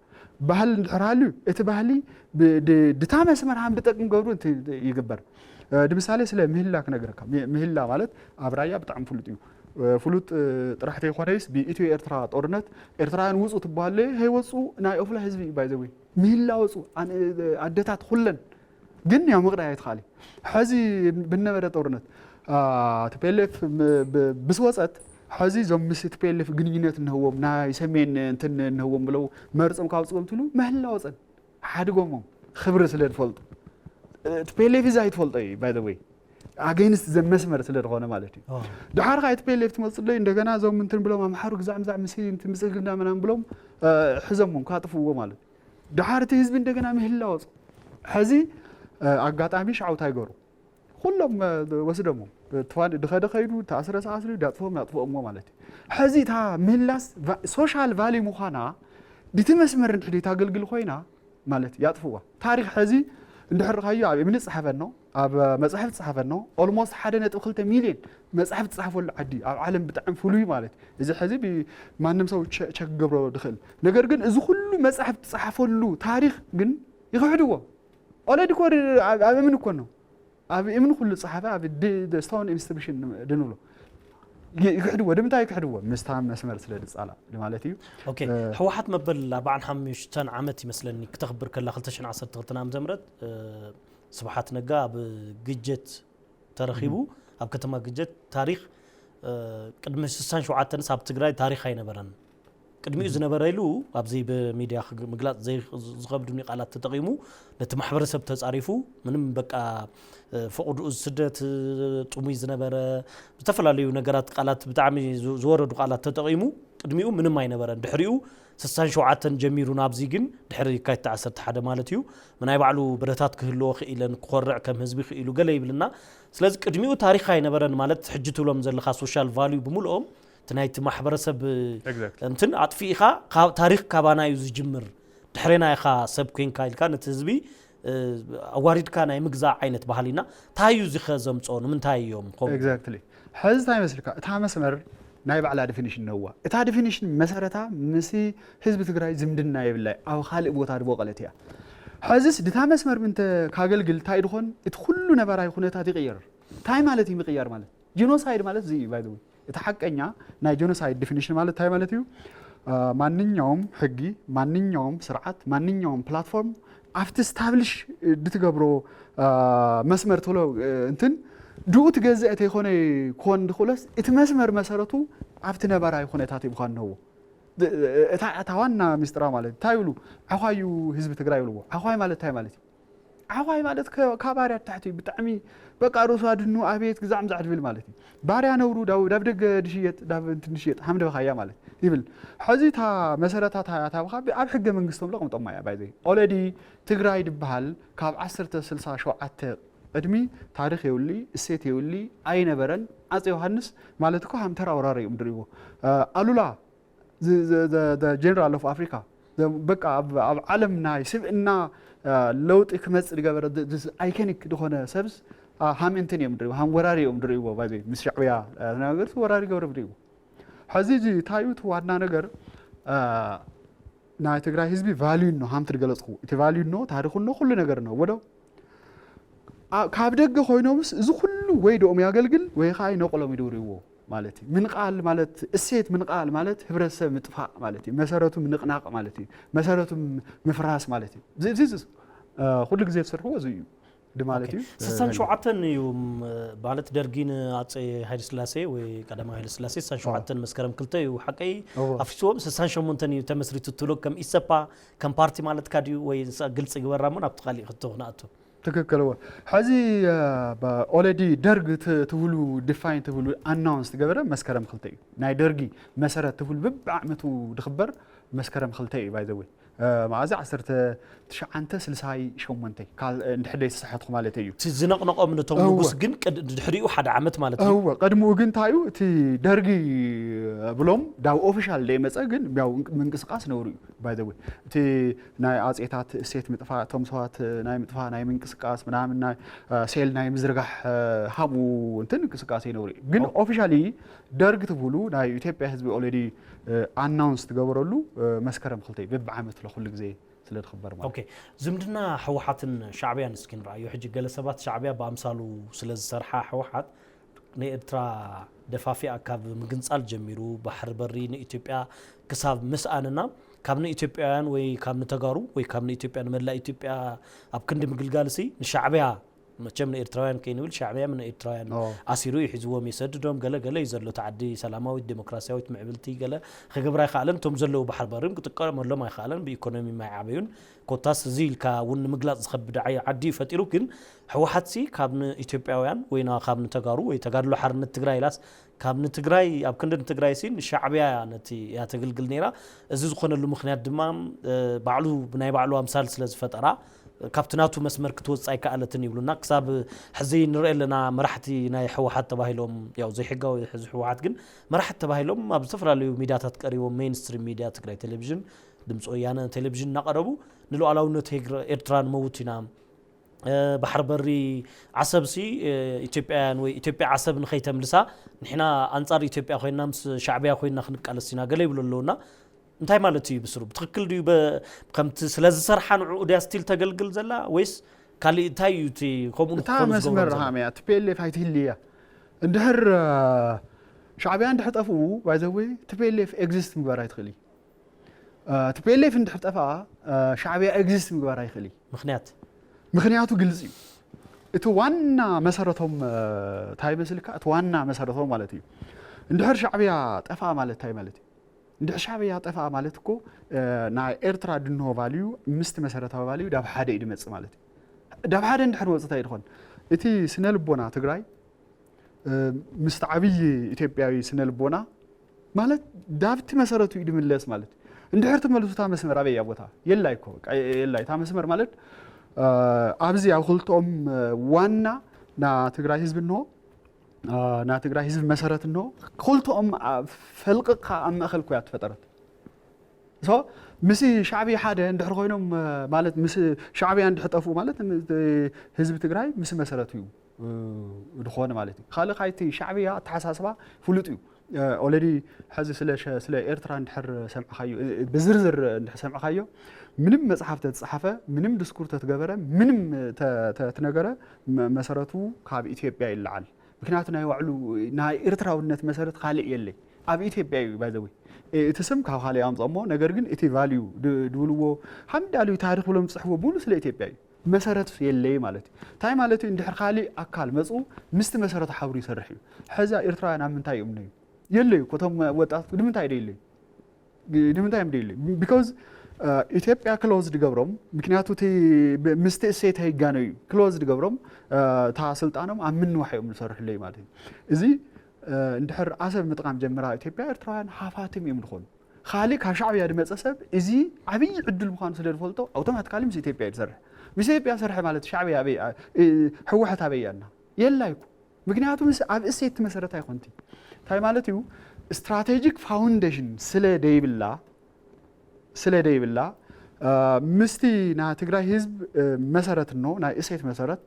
ባህል እንድሕር ሃልዩ እቲ ባህሊ ድታ መስመር ሃም ብጠቅም ገብሩ ይግበር ንምሳሌ ስለ ምህላ ክነግረካ ምህላ ማለት ኣብ ራያ ብጣዕሚ ፍሉጥ እዩ ፍሉጥ ጥራሕ ተይኮነይስ ብኢትዮ ኤርትራ ጦርነት ኤርትራውያን ውፁ ትበሃለ ከይወፁ ናይ ኦፍላ ህዝቢ እዩ ባይዘወይ ምህላ ወፁ ኣደታት ኩለን ግን ያው ምቕዳይ ኣይትኽኣል ሕዚ ብነበረ ጦርነት ቲፒኤልኤፍ ብስወፀት ሕዚ እዞም ምስ ቲፒኤልኤፍ ግንኙነት እንህዎም ናይ ሰሜን እንትን እንህዎም ብለው መርፅም ካብ ፅዎም ትሉ ምህላ ወፀን ሓድጎሞም ክብሪ ስለ ዝፈልጡ ቲፒኤልኤፍ እዚ ኣይትፈልጦ እዩ ባይ ወይ ኣገይንስት ዘመስመር ስለ ዝኾነ ማለት እዩ ድሓር ከዓ ቲፒኤልኤፍ ትመፅእ እንደገና እዞም እንትን ብሎም ኣምሓሩ ግዛዕ ምዛዕ ምስ ምስግና ምናምን ብሎም ሕዘሞም ካጥፍዎ ማለት ድሓር እቲ ህዝቢ እንደገና ምህላ ወፁ ሕዚ ኣጋጣሚ ሻዕውታ ይገሩ ኩሎም ወስደሞ ድኸደ ከይዱ ተኣስረ ሰኣስሪ ዳጥፍኦም ያጥፍኦሞ ማለት እዩ ሕዚ እታ ምህላስ ሶሻል ቫሊ ምዃና ድቲ መስመር እንድሕር ታገልግል ኮይና ማለት ያጥፍዋ ታሪክ ሕዚ እንድሕር ርካዮ ኣብ እምኒ ዝፀሓፈኖ ኣብ መፅሕፍ ዝፀሓፈኖ ኦልሞስት ሓደ ነጥብ ክልተ ሚሊዮን መፅሕፍ ዝፀሓፈሉ ዓዲ ኣብ ዓለም ብጣዕሚ ፍሉይ ማለት እዚ ሕዚ ማንም ሰው ቸክ ክገብሮ ድኽእል ነገር ግን እዚ ኩሉ መፅሕፍ ዝፀሓፈሉ ታሪክ ግን ይክሕድዎ ኦለዲ ኮ ኣብ እምኒ እኮ ነው ኣብ እምኒ ኩሉ ዝፀሓፈ ኣብ ስቶን ኢንስቲቱሽን ድንብሎ ይክሕድዎ ድምታይ ይክሕድዎ ምስታ መስመር ስለ ዝፃላ ማለት እዩ ህወሓት መበል ኣርባዓን ሓሙሽተን ዓመት ይመስለኒ ክተኽብር ከላ ክልተ ሽሕን ዓሰርተ ክልተን ዓመተ ምህረት ስብሓት ነጋ ኣብ ግጀት ተረኺቡ ኣብ ከተማ ግጀት ታሪክ ቅድሚ ስሳን ሸውዓተንስ ኣብ ትግራይ ታሪክ ኣይነበረን ቅድሚኡ ዝነበረ ኢሉ ኣብዚ ብሚድያ ምግላፅ ዝኸብዱኒ ቃላት ተጠቂሙ ነቲ ማሕበረሰብ ተፃሪፉ ምንም በቃ ፈቕድኡ ስደት ጥሙይ ዝነበረ ዝተፈላለዩ ነገራት ቃላት ብጣዕሚ ዝወረዱ ቃላት ተጠቂሙ ቅድሚኡ ምንም ኣይነበረን ድሕሪኡ ስሳን ሸውዓተን ጀሚሩ ናብዚ ግን ድሕሪ የካቲት ዓሰርተ ሓደ ማለት እዩ ምናይ ባዕሉ ብረታት ክህልዎ ክኢለን ክኾርዕ ከም ህዝቢ ክኢሉ ገለ ይብልና ስለዚ ቅድሚኡ ታሪክ ኣይነበረን ማለት ሕጂ ትብሎም ዘለካ ሶሻል ቫልዩ ብምልኦም እቲ ናይቲ ማሕበረሰብ እንትን ኣጥፊእኻ ታሪክ ካባና እዩ ዝጅምር ድሕሬና ኢኻ ሰብ ኮንካ ኢልካ ነቲ ህዝቢ ኣዋሪድካ ናይ ምግዛእ ዓይነት ባህሊና እንታይ እዩ ዝኸ ዘምፅኦ ንምንታይ እዮም ከምኡ ሕዚ እንታይ መስልካ እታ መስመር ናይ ባዕላ ዲፊኒሽን ነዋ እታ ዲፊኒሽን መሰረታ ምስ ህዝቢ ትግራይ ዝምድና የብላይ ኣብ ካልእ ቦታ ድቦቀለት እያ ሕዝስ ድታ መስመር ምንተ ካገልግል እንታይ ድኾን እቲ ኩሉ ነባራዊ ኩነታት ይቕየር እንታይ ማለት እዩ ምቕያር ማለት ጂኖሳይድ ማለት እዚ እዩ ባይ እቲ ሓቀኛ ናይ ጂኖሳይድ ዲፊኒሽን ማለት እንታይ ማለት እዩ ማንኛውም ሕጊ ማንኛውም ስርዓት ማንኛውም ፕላትፎርም ኣብቲ ስታብሊሽ ድትገብሮ መስመር ትብሎ እንትን ድኡ ትገዝእ ተይኮነ ክኾን ድኽእሎስ እቲ መስመር መሰረቱ ኣብቲ ነባራዊ ኩነታት እዩ ምዃን ነዎ እታ ዋና ሚስጥራ ማለት እንታይ ይብሉ ዓኳዩ ህዝቢ ትግራይ ይብልዎ ዓኳይ ማለት እንታይ ማለት እዩ ዓኳይ ማለት ከባርያ ታሕቲ ብጣዕሚ በቃ ርእሱ ኣድኑ ኣቤት ግዛዕ ምዛዕ ድብል ማለት እዩ ባርያ ነብሩ ዳብ ደገ ድሽየጥ ዳብ እንትን ድሽየጥ ሃምደበኻያ ማለት ይብል ሕዚ እታ መሰረታት ኣታብኻ ኣብ ሕገ መንግስቶም ለቕምጦማ እያ ባይዘይ ኦለዲ ትግራይ ድበሃል ካብ ዓሰርተ ስልሳ ሸውዓተ ቅድሚ ታሪክ የብሊ እሴት የብሊ ኣይነበረን ኣፀ ዮሃንስ ማለት እኮ ሃምተራ ወራሪ እዮም ድሪዎ ኣሉላ ጀነራል ኦፍ ኣፍሪካ በቃ ኣብ ዓለም ናይ ስብእና ለውጢ ክመፅእ ዝገበረ ኣይኮኒክ ዝኾነ ሰብስ ሃም እንትን እዮም ድሪዎ፣ ሃም ወራሪ እዮም ድሪዎ። ባይዘ ምስ ሻዕብያ ተነጋገርሲ ወራሪ ገብረ ድሪዎ። ሕዚ እዚ ታዩ እቲ ዋና ነገር ናይ ትግራይ ህዝቢ ቫልዩ ኖ፣ ሃምቲ ዝገለፅኩ እቲ ቫልዩ ኖ፣ ታሪኹ ኖ፣ ኩሉ ነገር ኖ ወዶ ካብ ደገ ኮይኖምስ እዚ ኩሉ ወይ ደኦም ያገልግል ወይ ከዓ ይነቕሎም ይደውርዎ ማለት እዩ። ምንቃል ማለት፣ እሴት ምንቃል ማለት ህብረተሰብ ምጥፋእ ማለት እዩ። መሰረቱ ምንቅናቕ ማለት እዩ። መሰረቱ ምፍራስ ማለት እዩ። እዚ ኩሉ ግዜ ዝሰርሕዎ እዚ እዩ ማለት እዩ። ስሳን ሸውዓተን እዩ ማለት ደርጊ ንኣፀ ሃይለስላሴ ወይ ቀዳማዊ ሃይለስላሴ ስሳን ሸውዓተን መስከረም ክልተ እዩ ሓቀይ ኣፍሪስዎም። ስሳን ሸሞንተን እዩ ተመስሪቱ ትብሎ ከም ኢሰፓ ከም ፓርቲ ማለትካ ድዩ ወይ ግልፂ ግበራ እሞ ናብቲ ካሊእ ክቶ ክነኣቱ። ትክክል እወ። ሕዚ ኦለዲ ደርግ ትብሉ ዲፋይን ትብሉ ኣናውንስ ትገበረ መስከረም ክልተ እዩ። ናይ ደርጊ መሰረት ትብሉ ብብዓመቱ ድኽበር መስከረም ክልተ እዩ። ባይዘወይ መዓዚ ዓሰርተ ትሽዓተ ስልሳይ ሸሞንተ እንድሕር ደይተሳሓትኩ ማለት እዩ። ዝነቕነቖም ነቶም ንጉስ ግን ድሕሪኡ ሓደ ዓመት ማለት እዩ። እወ ቀድምኡ ግን እንታይ እዩ እቲ ደርጊ ብሎም ዳብ ኦፊሻል ደይመፀ ግን ያው ምንቅስቃስ ነውሩ እዩ። ባይዘወይ እቲ ናይ ኣጼታት እሴት ምጥፋእ፣ እቶም ሰባት ናይ ምጥፋእ ናይ ምንቅስቃስ ምናምን ናይ ሴል ናይ ምዝርጋሕ ሃምኡ እንትን እንቅስቃሴ ነውሪ ግን ኦፊሻሊ ደርግ ትብሉ ናይ ኢትዮጵያ ህዝቢ ኦልሬዲ ኣናውንስ ትገበረሉ መስከረም ክልተ በብዓመት ለኩሉ ግዜ ስለ ትኽበር ማለት። ኦኬ፣ ዝምድና ህወሓትን ሻዕብያን እስኪ ንርኣዮ። ሕጂ ገለ ሰባት ሻዕብያ ብኣምሳሉ ስለ ዝሰርሓ ህወሓት ንኤርትራ ደፋፊኣ ካብ ምግንፃል ጀሚሩ ባሕሪ በሪ ንኢትዮጵያ ክሳብ ምስኣንና ካብ ንኢትዮጵያውያን ወይ ካብ ንተጋሩ ወይ ካብ ንኢትዮጵያ ንመላእ ኢትዮጵያ ኣብ ክንዲ ምግልጋል ሲ ንሻዕብያ መቸም ንኤርትራውያን ከይንብል ሻዕብያ ንኤርትራውያን ኣሲሩ እዩ ሒዝዎም ይሰድዶም ገለ ገለ እዩ ዘሎ። እቲ ዓዲ ሰላማዊት ዴሞክራሲያዊት ምዕብልቲ ገለ ክገብራ ኣይከኣለን። እቶም ዘለዉ ባሕሪ በሪም ክጥቀመሎም ኣይከኣለን። ብኢኮኖሚ ኣይዓበዩን። ኮታስ እዚ ኢልካ እውን ንምግላፅ ዝኸብድ ዓይ- ዓዲ እዩ ፈጢሩ። ግን ህወሓት ሲ ካብ ንኢትዮጵያውያን ወይ ና- ካብ ንተጋሩ ወይ ተጋድሎ ሓርነት ትግራይ ኢላስ ካብ ንትግራይ ኣብ ክንዲ ንትግራይ ሲ ንሻዕብያ ነቲ እያ ተግልግል ነይራ። እዚ ዝኾነሉ ምኽንያት ድማ ባዕሉ ብናይ ባዕሉ ኣምሳል ስለ ዝፈጠራ ካብቲ ናቱ መስመር ክትወፅእ ኣይከኣለትን ይብሉና። ክሳብ ሕዚ ንርኢ ኣለና መራሕቲ ናይ ህወሓት ተባሂሎም ያው ዘይሕጋዊ ሕዚ ህወሓት ግን መራሕቲ ተባሂሎም ኣብ ዝተፈላለዩ ሚድያታት ቀሪቦም ሜይንስትሪም ሚድያ ትግራይ ቴሌቪዥን ድምፂ ወያነ ቴሌቪዥን እናቐረቡ ንሉዓላውነት ኤርትራ ንመውት ኢና ባሕሪ በሪ ዓሰብ ሲ ኢትዮጵያውያን ወይ ኢትዮጵያ ዓሰብ ንኸይተምልሳ ንሕና ኣንጻር ኢትዮጵያ ኮይና ምስ ሻዕብያ ኮይና ክንቃለስ ኢና ገለ ይብሉ ኣለውና እንታይ ማለት እዩ ብስሩ ብትክክል ድዩ ከምቲ ስለዝሰርሓ ንዕኡ ድያ ስቲል ተገልግል ዘላ ወይስ ካሊእ እንታይ እዩ እቲ ከምኡ እታ መስመር ሃመያ ትፔሌፍ ኣይትህልያ እንድሕር ሻዕብያ እንድሕር ጠፍኡ ባይዘወይ ትፔሌፍ ኤግዚስት ምግባር ኣይትኽእል እዩ ትፔሌፍ እንድሕር ጠፍኣ ሻዕብያ ኤግዚስት ምግባር ኣይኽእል እዩ ምክንያት ምክንያቱ ግልፂ እዩ እቲ ዋና መሰረቶም እንታይ መስልካ እቲ ዋና መሰረቶም ማለት እዩ እንድሕር ሻዕብያ ጠፍኣ ማለት እንታይ ማለት እዩ እንድሕር ሻዕብያ ጠፍኣ ማለት እኮ ናይ ኤርትራ ድንሆ ቫልዩ ምስቲ መሰረታዊ ቫልዩ ዳብ ሓደ እዩ ድመፅእ ማለት እዩ ዳብ ሓደ እንድሕር ወፅእ እንታይ ድኾን እቲ ስነ ልቦና ትግራይ ምስቲ ዓብዪ ኢትዮጵያዊ ስነ ልቦና ማለት ዳብቲ መሰረቱ እዩ ድምለስ ማለት እዩ። እንድሕር ትመልሱ እታ መስመር ኣበይ እያ ቦታ የላይ እኮ በቃ የላይ እታ መስመር ማለት ኣብዚ ኣብ ክልተኦም ዋና ና ትግራይ ህዝቢ እንሆ ና ትግራይ ህዝቢ መሰረት እንሆ ክልተኦም ፈልቅቕካ ኣብ ማእኸል እኮ እያ ትፈጠረት። ሶ ምስ ሻዕብያ ሓደ እንድሕር ኮይኖም ማለት ምስ ሻዕብያ እንድሕር ጠፍኡ ማለት ህዝቢ ትግራይ ምስ መሰረት እዩ ዝኾነ ማለት እዩ። ካልእ ካይቲ ሻዕብያ ኣተሓሳስባ ፍሉጥ እዩ። ኦለዲ ሕዚ ስለ ኤርትራ እንድሕር ሰምዕካዮ ብዝርዝር እንድሕር ሰምዕካዮ ምንም መፅሓፍ ተተፃሓፈ ምንም ድስኩር ተትገበረ ምንም ተትነገረ መሰረቱ ካብ ኢትዮጵያ ይለዓል። ምክንያቱ ናይ ባዕሉ ናይ ኤርትራውነት መሰረት ካልእ የለይ ኣብ ኢትዮጵያ እዩ ባይዘወይ እቲ ስም ካብ ካልእ ኣምፀሞ ነገር ግን እቲ ቫልዩ ድብልዎ ሓምዳልዩ ታሪክ ብሎም ዝፅሕፍዎ ብሉ ስለ ኢትዮጵያ እዩ መሰረት የለይ ማለት እዩ እንታይ ማለት እዩ እንድሕር ካልእ ኣካል መፁ ምስቲ መሰረት ሓብሩ ይሰርሕ እዩ ሕዚ ኤርትራውያን ኣብ ምንታይ እዮም ነዩ የለዩ ኮቶም ወጣት ንምንታይ ደይለዩ ንምንታይ እዮም ደይለዩ because ኢትዮጵያ ክሎዝ ድገብሮም ምክንያቱ ምስቲ እሴት ህጋነ እዩ ክሎዝ ድገብሮም እታ ስልጣኖም ኣብ ምንዋሕ እዮም ዝሰርሕለዩ ማለት እዩ እዚ እንድሕር ዓሰብ ምጥቃም ጀምራ ኢትዮጵያ ኤርትራውያን ሃፋትም እዮም ዝኾኑ ካልእ ካብ ሻዕብያ ድመፀ ሰብ እዚ ዓብዪ ዕድል ምዃኑ ስለ ዝፈልጦ ኣውቶማቲካሊ ምስ ኢትዮጵያ እዩ ዝሰርሕ ምስ ኢትዮጵያ ሰርሐ ማለት ሻዕብያ ኣበይ ህወሓት ኣበይ ኣና የላ ይኮ ምክንያቱ ምስ ኣብ እሴት መሰረት ኣይኮንቲ እንታይ ማለት እዩ ስትራቴጂክ ፋውንዴሽን ስለ ደይብላ ስለ ደይብላ ምስቲ ናይ ትግራይ ህዝብ መሰረት ኖ ናይ እሴት መሰረት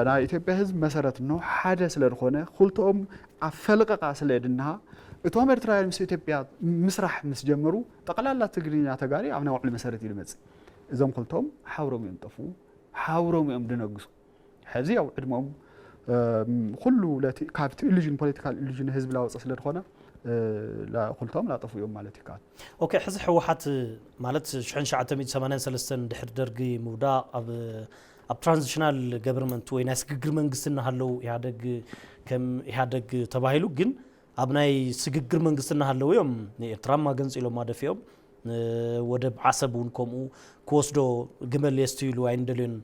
ናይ ኢትዮጵያ ህዝቢ መሰረት እንሆ ሓደ ስለ ዝኾነ፣ ክልተኦም ኣብ ፈልቐቓ ስለ ድንሃ፣ እቶም ኤርትራውያን ምስ ኢትዮጵያ ምስራሕ ምስ ጀመሩ፣ ጠቕላላ ትግርኛ ተጋሪ ኣብ ናይ ባዕሉ መሰረት እዩ ዝመጽእ። እዞም ክልተኦም ሓብሮም እዮም ጠፍኡ፣ ሓብሮም እዮም ድነግሱ። ሕዚ ያው ዕድመኦም ኩሉ ለቲ ካብቲ ኢሉዥን፣ ፖለቲካል ኢሉዥን ህዝቢ ላወፀ ስለ ዝኾነ፣ ኩልቶም ላጠፉ እዮም ማለት ይከኣል። ኦኬ፣ ሕዚ ህወሓት ማለት ሽሕን ትሽዓተ ሚእትን ሰማንያን ሰለስተን ድሕሪ ደርጊ ምውዳቕ ኣብ ኣብ ትራንዚሽናል ገቨርንመንት ወይ ናይ ስግግር መንግስቲ እናሃለው ኢህኣደግ ከም ኢህኣደግ ተባሂሉ፣ ግን ኣብ ናይ ስግግር መንግስቲ እናሃለው እዮም ንኤርትራ ማገንፂሎም ማደፊኦም ወደብ ዓሰብ እውን ከምኡ ክወስዶ ግመል የስትይሉ ኣይንደልዮን፣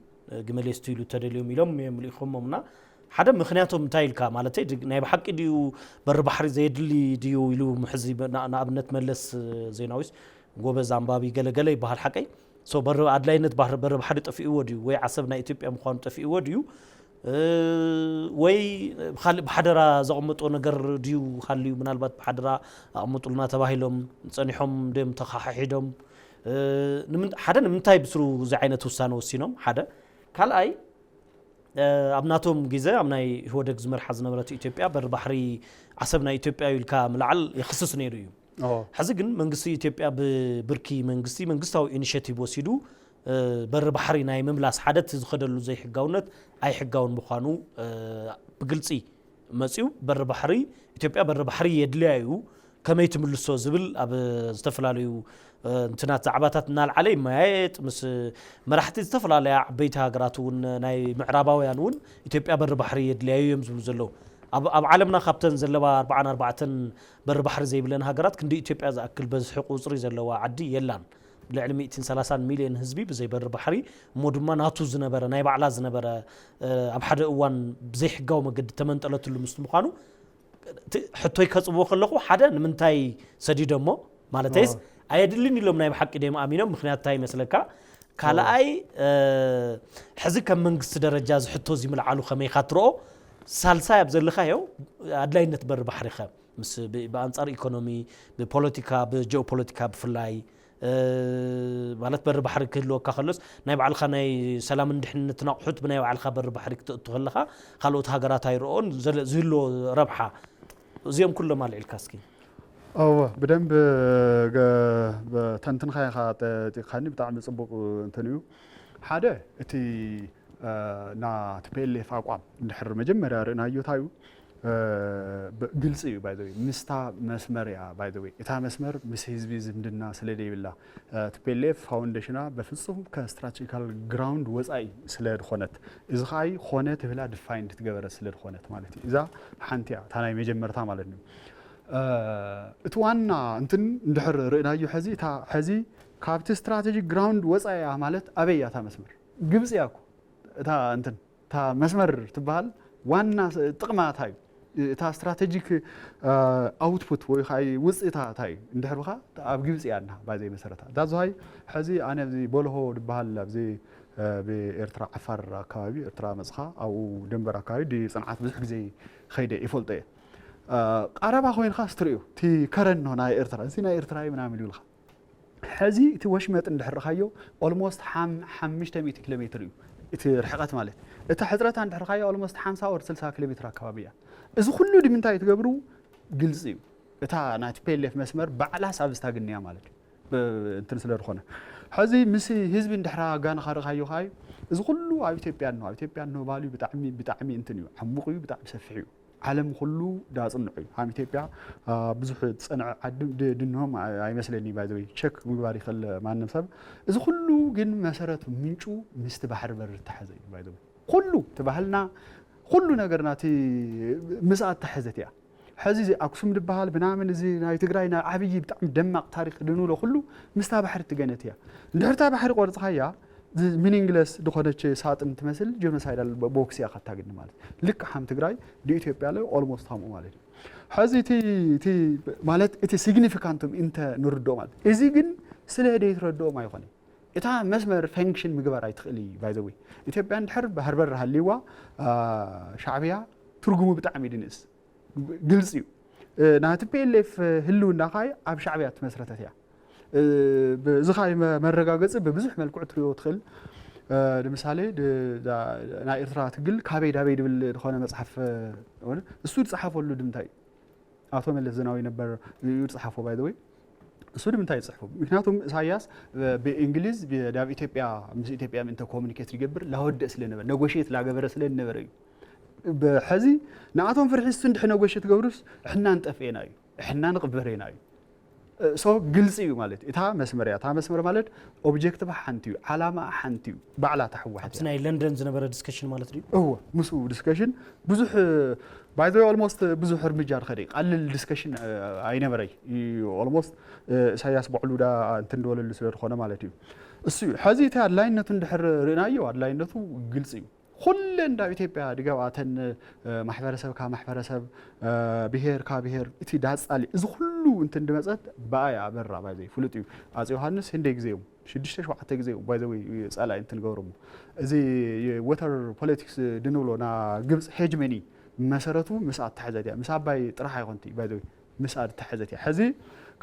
ግመል የስትይሉ ተደልዮም ኢሎም እዮም ልኢኾሞም። እና ሓደ ምክንያቶም እንታይ ኢልካ ማለተይ፣ ናይ ብሓቂ ድዩ በሪ ባሕሪ ዘየድሊ ድዩ ኢሉ ሕዚ ንኣብነት መለስ ዜናዊስ ጎበዝ ኣንባቢ ገለገለ ይበሃል ሓቀይ። ሶ በሪ ኣድላይነት ባህር በሪ ባሕሪ ጠፊእዎ ድዩ ወይ ዓሰብ ናይ ኢትዮጵያ ምዃኑ ጠፊእዎ ድዩ ወይ ካልእ ብሓደራ ዘቐመጦ ነገር ድዩ ሃልዩ፣ ምናልባት ብሓደራ ኣቐምጡልና ተባሂሎም ጸኒሖም ድዮም ተኻሓሒዶም፣ ሓደ ንምንታይ ብስሩ እዚ ዓይነት ውሳነ ወሲኖም? ሓደ ካልኣይ ኣብ ናቶም ግዜ ኣብ ናይ ኢህወደግ ዝመርሓ ዝነበረት ኢትዮጵያ በሪ ባሕሪ ዓሰብ ናይ ኢትዮጵያ እዩ ኢልካ ምልዓል ይኽስስ ነይሩ እዩ። ሕዚ ግን መንግስቲ ኢትዮጵያ ብብርኪ መንግስቲ መንግስታዊ ኢኒሼቲቭ ወሲዱ በሪ ባሕሪ ናይ ምምላስ ሓደ እቲ ዝኸደሉ ዘይሕጋውነት ኣይሕጋውን ምዃኑ ብግልፂ መፅዩ። በሪ ባሕሪ ኢትዮጵያ በሪ ባሕሪ የድልያ እዩ፣ ከመይ ትምልሶ ዝብል ኣብ ዝተፈላለዩ እንትናት ዛዕባታት እናልዓለ ይመያየጥ። ምስ መራሕቲ ዝተፈላለያ ዓበይቲ ሃገራት እውን ናይ ምዕራባውያን እውን ኢትዮጵያ በሪ ባሕሪ የድልያ እዩ እዮም ዝብሉ ዘለዉ። ኣብ ዓለምና ካብተን ዘለዋ ኣርባዓን ኣርባዕተን በሪ ባሕሪ ዘይብለን ሃገራት ክንዲ ኢትዮጵያ ዝኣክል በዝሒ ቁፅሪ ዘለዋ ዓዲ የላን። ልዕሊ ሚእትን ሰላሳን ሚልዮን ህዝቢ ብዘይ በሪ ባሕሪ እሞ ድማ ናቱ ዝነበረ ናይ ባዕላ ዝነበረ ኣብ ሓደ እዋን ብዘይሕጋዊ መገዲ ተመንጠለትሉ ምስቲ ምዃኑ ሕቶይ ከፅብዎ ከለኹ ሓደ ንምንታይ ሰዲዶሞ ማለተይስ ኣየድልን ኢሎም ናይ ብሓቂ ደም ኣሚኖም ምክንያት እንታይ ይመስለካ? ካልኣይ ሕዚ ከም መንግስቲ ደረጃ ዝሕቶ ዝምልዓሉ ከመይ ካትረኦ ሳልሳይ ኣብ ዘለካ ው ኣድላይነት በሪ ባሕሪ ከ ምስ ብኣንፃር ኢኮኖሚ ብፖለቲካ ብጂኦፖለቲካ ብፍላይ ማለት በሪ ባሕሪ ክህልወካ ከሎስ ናይ ባዕልካ ናይ ሰላምን ድሕንነትን ኣቑሑት ብናይ ባዕልካ በሪ ባሕሪ ክተእቱ ከለካ ካልኦት ሃገራት ኣይረኦን ዝህልዎ ረብሓ እዚኦም ኩሎም ኣልዒልካ እስኪ። እወ ብደንብ ተንትንካ ኢኻ ጠጢቕካኒ፣ ብጣዕሚ ፅቡቕ እንትን እዩ። ሓደ እቲ ና ቲፒኤልኤፍ ኣቋም እንድሕር መጀመርያ ርኢናዮ እንታይ እዩ ግልፂ እዩ። ባይዘወይ ምስታ መስመር እያ። ባይዘወይ እታ መስመር ምስ ህዝቢ ዝምድና ስለ ዘይብላ ቲፒኤልኤፍ ፋውንዴሽና በፍፁም ከስትራቴጂካል ግራውንድ ወፃኢ ስለ ዝኾነት፣ እዚ ከዓ ኮነ ተብላ ዲፋይንድ ትገበረ ስለ ዝኾነት ማለት እዩ። እዛ ሓንቲ እያ እታ ናይ መጀመርታ ማለት እዩ። እቲ ዋና እንትን እንድሕር ርኢናዮ ሕዚ እታ ሕዚ ካብቲ ስትራቴጂክ ግራውንድ ወፃኢ እያ ማለት ኣበይ እያ እታ መስመር? ግብፂ እያ እኮ እታ እንትን እታ መስመር ትበሃል ዋና ጥቕማ እንታይ እዩ? እታ ስትራቴጂክ ኣውትፑት ወይ ከዓ ውፅኢታ እንታይ እዩ እንድሕር ብካ ኣብ ግብፂ እያ እና ባይዘይ መሰረታ ዳዝዋይ ሕዚ ኣነ ኣብዚ ቦልሆ ዝበሃል ኣብዚ ብኤርትራ ዓፋር ኣካባቢ ኤርትራ መፅኻ ኣብኡ ደንበር ኣካባቢ ድፅንዓት ብዙሕ ግዜ ከይደ ይፈልጦ እየ። ቀረባ ኮይንካ ስትሪኡ እቲ ከረኖ ናይ ኤርትራ እዚ ናይ ኤርትራ እዩ ምናምን ይብልካ። ሕዚ እቲ ወሽመጥ እንድሕር ርኻዮ ኦልሞስት ሓምሽተ ሚእቲ ኪሎ ሜትር እዩ እቲ ርሕቀት ማለት። እታ ሕፅረታ እንድሕር ርኻዮ ኦልሞስት ሓምሳ ወር ስልሳ ኪሎ ሜትር ኣካባቢ እያ። እዚ ኩሉ ድምንታይ ትገብሩ ግልፂ እዩ። እታ ናይ ቲፒኤልኤፍ መስመር ባዕላ ሳብስታግን እያ ማለት እዩ። እንትን ስለ ዝኾነ ሕዚ ምስ ህዝቢ እንድሕር ኣጋንኻ ርኻዮ ኻዩ እዚ ኩሉ ኣብ ኢትዮጵያ እንሆ ኣብ ኢትዮጵያ እንሆ ባልዩ ብጣዕሚ ብጣዕሚ እንትን እዩ ዓሙቕ እዩ ብጣዕሚ ሰፊሕ እዩ። ዓለም ኩሉ ዳጽንዑ እዩ ሃም ኢትዮጵያ ብዙሕ ዝጸንዐ ዓዲ ድንሆም ኣይመስለኒ ባይዘወይ ቸክ ምግባር ይኽእል ማንም ሰብ። እዚ ኩሉ ግን መሰረቱ ምንጩ ምስቲ ባሕሪ በር ዝተሓዘ እዩ ባይዘወይ ኩሉ እቲ ባህልና ኩሉ ነገርና እቲ ምስኣ እተሓዘት እያ። ሕዚ ኣክሱም ድበሃል ብናምን እዚ ናይ ትግራይ ናይ ዓብዪ ብጣዕሚ ደማቕ ታሪክ ድንብሎ ኩሉ ምስታ ባሕሪ ትገነት እያ። እንድሕርታ ባሕሪ ቆርፅኻያ ሚኒንግለስ ዝኾነች ሳጥን ትመስል ጀኖሳይዳል ቦክስ እያ ካታግኒ ማለት ልክ ሓም ትግራይ ድኢትዮጵያ ለ ኦልሞስት ከምኡ ማለት እዩ። ሕዚ እቲ ማለት እቲ ሲግኒፊካንቶም እንተ ንርድኦ ማለት እዚ ግን ስለ ደይትረድኦም ኣይኮነ እታ መስመር ፈንክሽን ምግባር ኣይትኽእል እዩ ባይዘወይ ኢትዮጵያ እንድሕር ባህርበር ሃልይዋ ሻዕብያ ትርጉሙ ብጣዕሚ ድንእስ ግልፂ እዩ። ናቲ ፒኤልኤፍ ህልውና ካይ ኣብ ሻዕብያ ትመስረተት እያ። እዚ ካይ መረጋገፂ ብብዙሕ መልክዑ ትሪኦ ትኽእል። ንምሳሌ ናይ ኤርትራ ትግል ካበይ ዳበይ ድብል ዝኾነ መፅሓፍ እሱ ዝፀሓፈሉ ድምታይ ኣቶ መለስ ዘናዊ ነበር እዩ ዝፀሓፎ። ባይ ወይ እሱ ንምንታይ ይፅሕፉ? ምክንያቱም ኢሳያስ ብእንግሊዝ ናብ ኢትዮጵያ ምስ ኢትዮጵያ ምእንተ ኮሚኒኬት ይገብር ላወደእ ስለነበረ ነጎሽት ላገበረ ስለነበረ እዩ። ብሐዚ ንኣቶም ፍርሒ እሱ እንድሕ ነጎሽት ገብሩስ እሕና ንጠፍኤና እዩ፣ እሕና ንቕበሬና እዩ። ሶ ግልፂ እዩ ማለት እታ መስመር እያ። እታ መስመር ማለት ኦብጀክቲቭ ሓንቲ እዩ፣ ዓላማ ሓንቲ እዩ። ባዕላ ተሕዋሕት ኣብቲ ናይ ለንደን ዝነበረ ዲስከሽን ማለት ድዩ? እዎ ምስኡ ዲስከሽን ብዙሕ ባይዘ ኦልሞስት ብዙሕ እርምጃ ድኸደ ቀልል ዲስከሽን ኣይነበረይ። ኦልሞስት ኢሳያስ በዕሉ ዳ እንትን ድበለሉ ስለ ዝኾነ ማለት እዩ። እሱ እዩ። ሕዚ እቲ ኣድላይነቱ እንድሕር ርኢናዮ ኣድላይነቱ ግልፂ እዩ። ኩለን ኣብ ኢትዮጵያ ድገብኣተን ማሕበረሰብ ካብ ማሕበረሰብ ብሄር ካብ ብሄር እቲ ዳፃሊ እዚ ኩሉ እንትን ድመፀት ብኣይ ኣበራ ባይዘይ ፍሉጥ እዩ። ኣፅ ዮሃንስ ህንደይ ግዜ እዮም ሽዱሽተ ሸውዓተ ግዜ እዮም ባይዘወይ ፀላኢ እንትን ገብሮም። እዚ ወተር ፖለቲክስ ድንብሎ ና ግብፅ ሄጅመኒ መሰረቱ ምስ ኣተሓዘት እያ። ምስ ኣባይ ጥራሕ ኣይኮንቲ ባይዘወይ ምስ ኣተሓዘት እያ። ሕዚ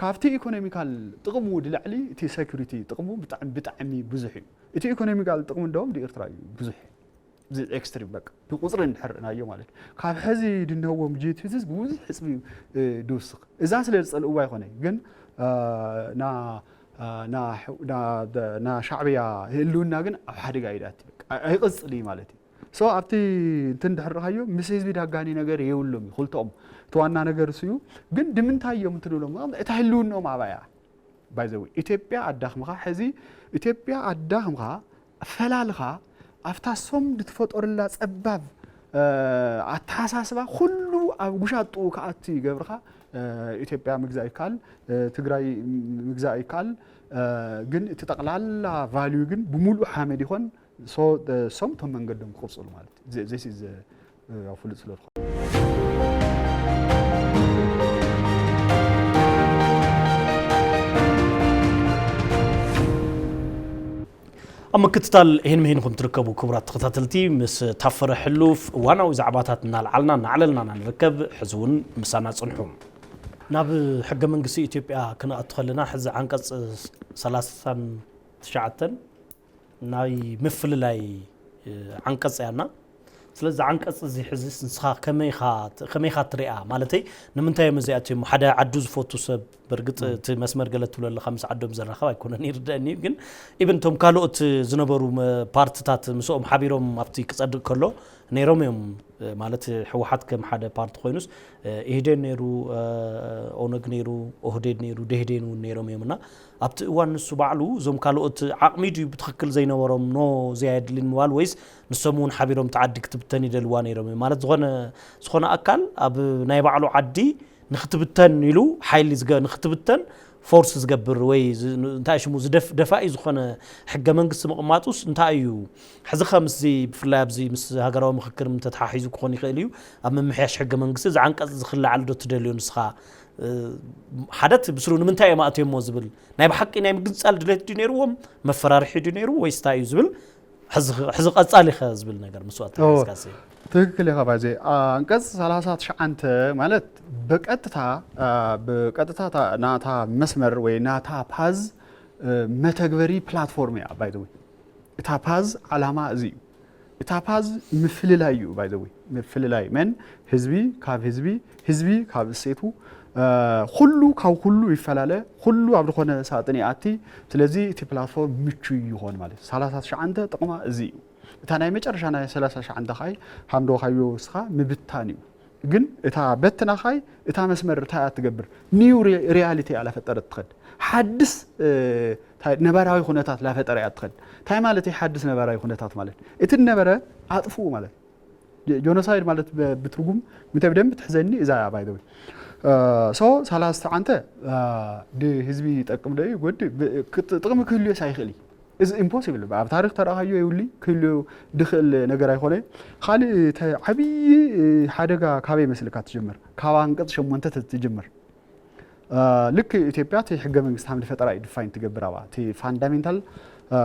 ካብቲ ኢኮኖሚካል ጥቕሙ ድላዕሊ እቲ ሴኩሪቲ ጥቕሙ ብጣዕሚ ብጣዕሚ ብዙሕ እዩ። እቲ ኢኮኖሚካል ጥቕሚ እንደውም ንኤርትራ እዩ ብዙሕ። እዚ ኤክስትሪም በቃ ብቁፅሪ እንድሕር ርኢናዮ ማለት እዩ። ካብ ሕዚ ድንሀዎም ጂኦቴሲስ ብብዙሕ ሕፅቢ ድውስኽ። እዛ ስለ ዝፀልእዋ ኣይኮነ ግን ና ና ና ና ሻዕብያ ህልውና ግን ኣብ ሓደጋ እዩ ዳት ኣይቅፅል እዩ ማለት እዩ። ሶ ኣብቲ እንትን ድሕር ርኻዮ ምስ ህዝቢ ዳጋኒ ነገር የብሎም እዩ ክልተኦም እቲ ዋና ነገር እሱ እዩ። ግን ድምንታይ እዮም እንትንብሎም እታ ህልውናኦም ኣባያ ባይዘዊ ኢትዮጵያ ኣዳኽምኻ ሕዚ ኢትዮጵያ ኣዳኽምኻ ፈላልኻ ኣብታ ሶም ድትፈጠሩላ ጸባብ ኣተሓሳስባ ኩሉ ኣብ ጉሻጡ ክኣቱ ይገብርኻ። ኢትዮጵያ ምግዛእ ይካል፣ ትግራይ ምግዛእ ይካል፣ ግን እቲ ጠቕላላ ቫልዩ ግን ብሙሉእ ሓመድ ይኾን። ሶ ሶም ቶም መንገዶም ክቕፅሉ ማለት this is ፍሉጥ ስለ ዝኾነ። ኣብ ምክትታል ይህን ምሂንኩም ትርከቡ ክቡራት ተኸታተልቲ ምስ ታፈረ ሕሉፍ እዋናዊ ዛዕባታት እናልዓልና እናዕለልና ኢና ንርከብ። ሕዚ እውን ምሳና ፅንሑ። ናብ ሕገ መንግስቲ ኢትዮጵያ ክንኣቱ ከለና ሕዚ ዓንቀፅ ሰላሳን ትሽዓተን ናይ ምፍልላይ ዓንቀፅ እያ እና ስለዚ ዓንቀፅ እዚ ሕዚ ንስኻ ከመይ ኢኻ ትሪኣ? ማለተይ ንምንታይ እዮም እዚኣት እዮም ሓደ ዓዱ ዝፈቱ ሰብ ብርግፅ እቲ መስመር ገለ ትብሎ ኣለኻ ምስ ዓዶም ዘራኸብ ኣይኮነን ይርደአኒ እዩ ግን ኢብን እቶም ካልኦት ዝነበሩ ፓርትታት ምስኦም ሓቢሮም ኣብቲ ክፀድቅ ከሎ ነይሮም እዮም ማለት ህወሓት ከም ሓደ ፓርቲ ኮይኑስ ኢህዴን ነይሩ ኦነግ ነይሩ ኦህዴድ ነይሩ ደህዴን እውን ነይሮም እዮም እና ኣብቲ እዋን ንሱ ባዕሉ እዞም ካልኦት ዓቕሚ ድዩ ብትኽክል ዘይነበሮም ኖ እዚ ኣየድልን ምባል ወይስ ንሶም እውን ሓቢሮም እቲ ዓዲ ክትብተን ይደልዋ ነይሮም እዮም ማለት ዝኾነ ዝኾነ ኣካል ኣብ ናይ ባዕሉ ዓዲ ንክትብተን ኢሉ ሓይሊ ንክትብተን ፎርስ ዝገብር ወይ እንታይ ሽሙ ደፋኢ ዝኾነ ሕገ መንግስቲ ምቕማጡስ እንታይ እዩ ሕዚ ከምዚ ብፍላይ ኣብዚ ምስ ሃገራዊ ምክክር ተተሓሒዙ ክኾን ይኽእል እዩ ኣብ ምምሕያሽ ሕገ መንግስቲ እዚ ዓንቀፅ ዝኽለዓል ዶ ትደልዮ ንስኻ ሓደ እቲ ብስሩ ንምንታይ እዮም ኣእትዮሞ ዝብል ናይ ብሓቂ ናይ ምግንፃል ድሌት ድዩ ነይርዎም መፈራርሒ ድዩ ነይሩ ወይስ እንታይ እዩ ዝብል ሕዚ ቀፃሊ ከ ዝብል ነገር ምስዋት ትክክል ኢኻ ባዜ ኣንቀፅ ሰላሳ ትሽዓተ ማለት ብቀጥታ ብቀጥታ ናታ መስመር ወይ ናታ ፓዝ መተግበሪ ፕላትፎርም እያ ባይ እታ ፓዝ ዓላማ እዚ እዩ። እታ ፓዝ ምፍልላይ እዩ ባይ ምፍልላይ መን ህዝቢ ካብ ህዝቢ ህዝቢ ካብ እሴቱ ኩሉ ካብ ኩሉ ይፈላለ ኩሉ ኣብ ዝኾነ ሳጥን ይኣቲ። ስለዚ እቲ ፕላትፎርም ምቹ ይኾን ማለት እዩ። ሰላሳ ትሽዓተ ጥቕማ እዚ እዩ። እታ ናይ መጨረሻ ናይ ሰላሳ ትሽዓተ ኻይ ሃምዶ ካዮ እስኻ ምብታን እዩ። ግን እታ በትናኻይ እታ መስመር እንታይ እያ ትገብር? ኒው ሪያሊቲ እያ ላፈጠረት ትኸድ። ሓድስ ነባራዊ ኩነታት ላፈጠረ እያ ትኸድ። እንታይ ማለት እዩ ሓድስ ነባራዊ ኩነታት ማለት? እቲ ነበረ ኣጥፍኡ ማለት ጆኖሳይድ ማለት ብትርጉም ምንተ ብደንብ ትሕዘኒ እዛ እያ ባይ ሶ ሰላሳ ትሽዓተ ንህዝቢ ይጠቅም ዶ እዩ ጎዲ ጥቕሚ ክህልዮስ ኣይኽእል እዩ። እዚ ኢምፖሲብል ኣብ ታሪክ ተረኣኻዮ የብሊ ክህልዮ ድኽእል ነገር ኣይኮነ። ካልእ ዓብዪ ሓደጋ ካበይ መስልካ ትጅምር? ካብ ኣንቀፅ ሸሞንተ ትጅምር። ልክ ኢትዮጵያ እቲ ሕገ መንግስቲ ሓምሊ ፈጠራ እዩ ዲፋይን ትገብር ኣብኣ እቲ ፋንዳሜንታል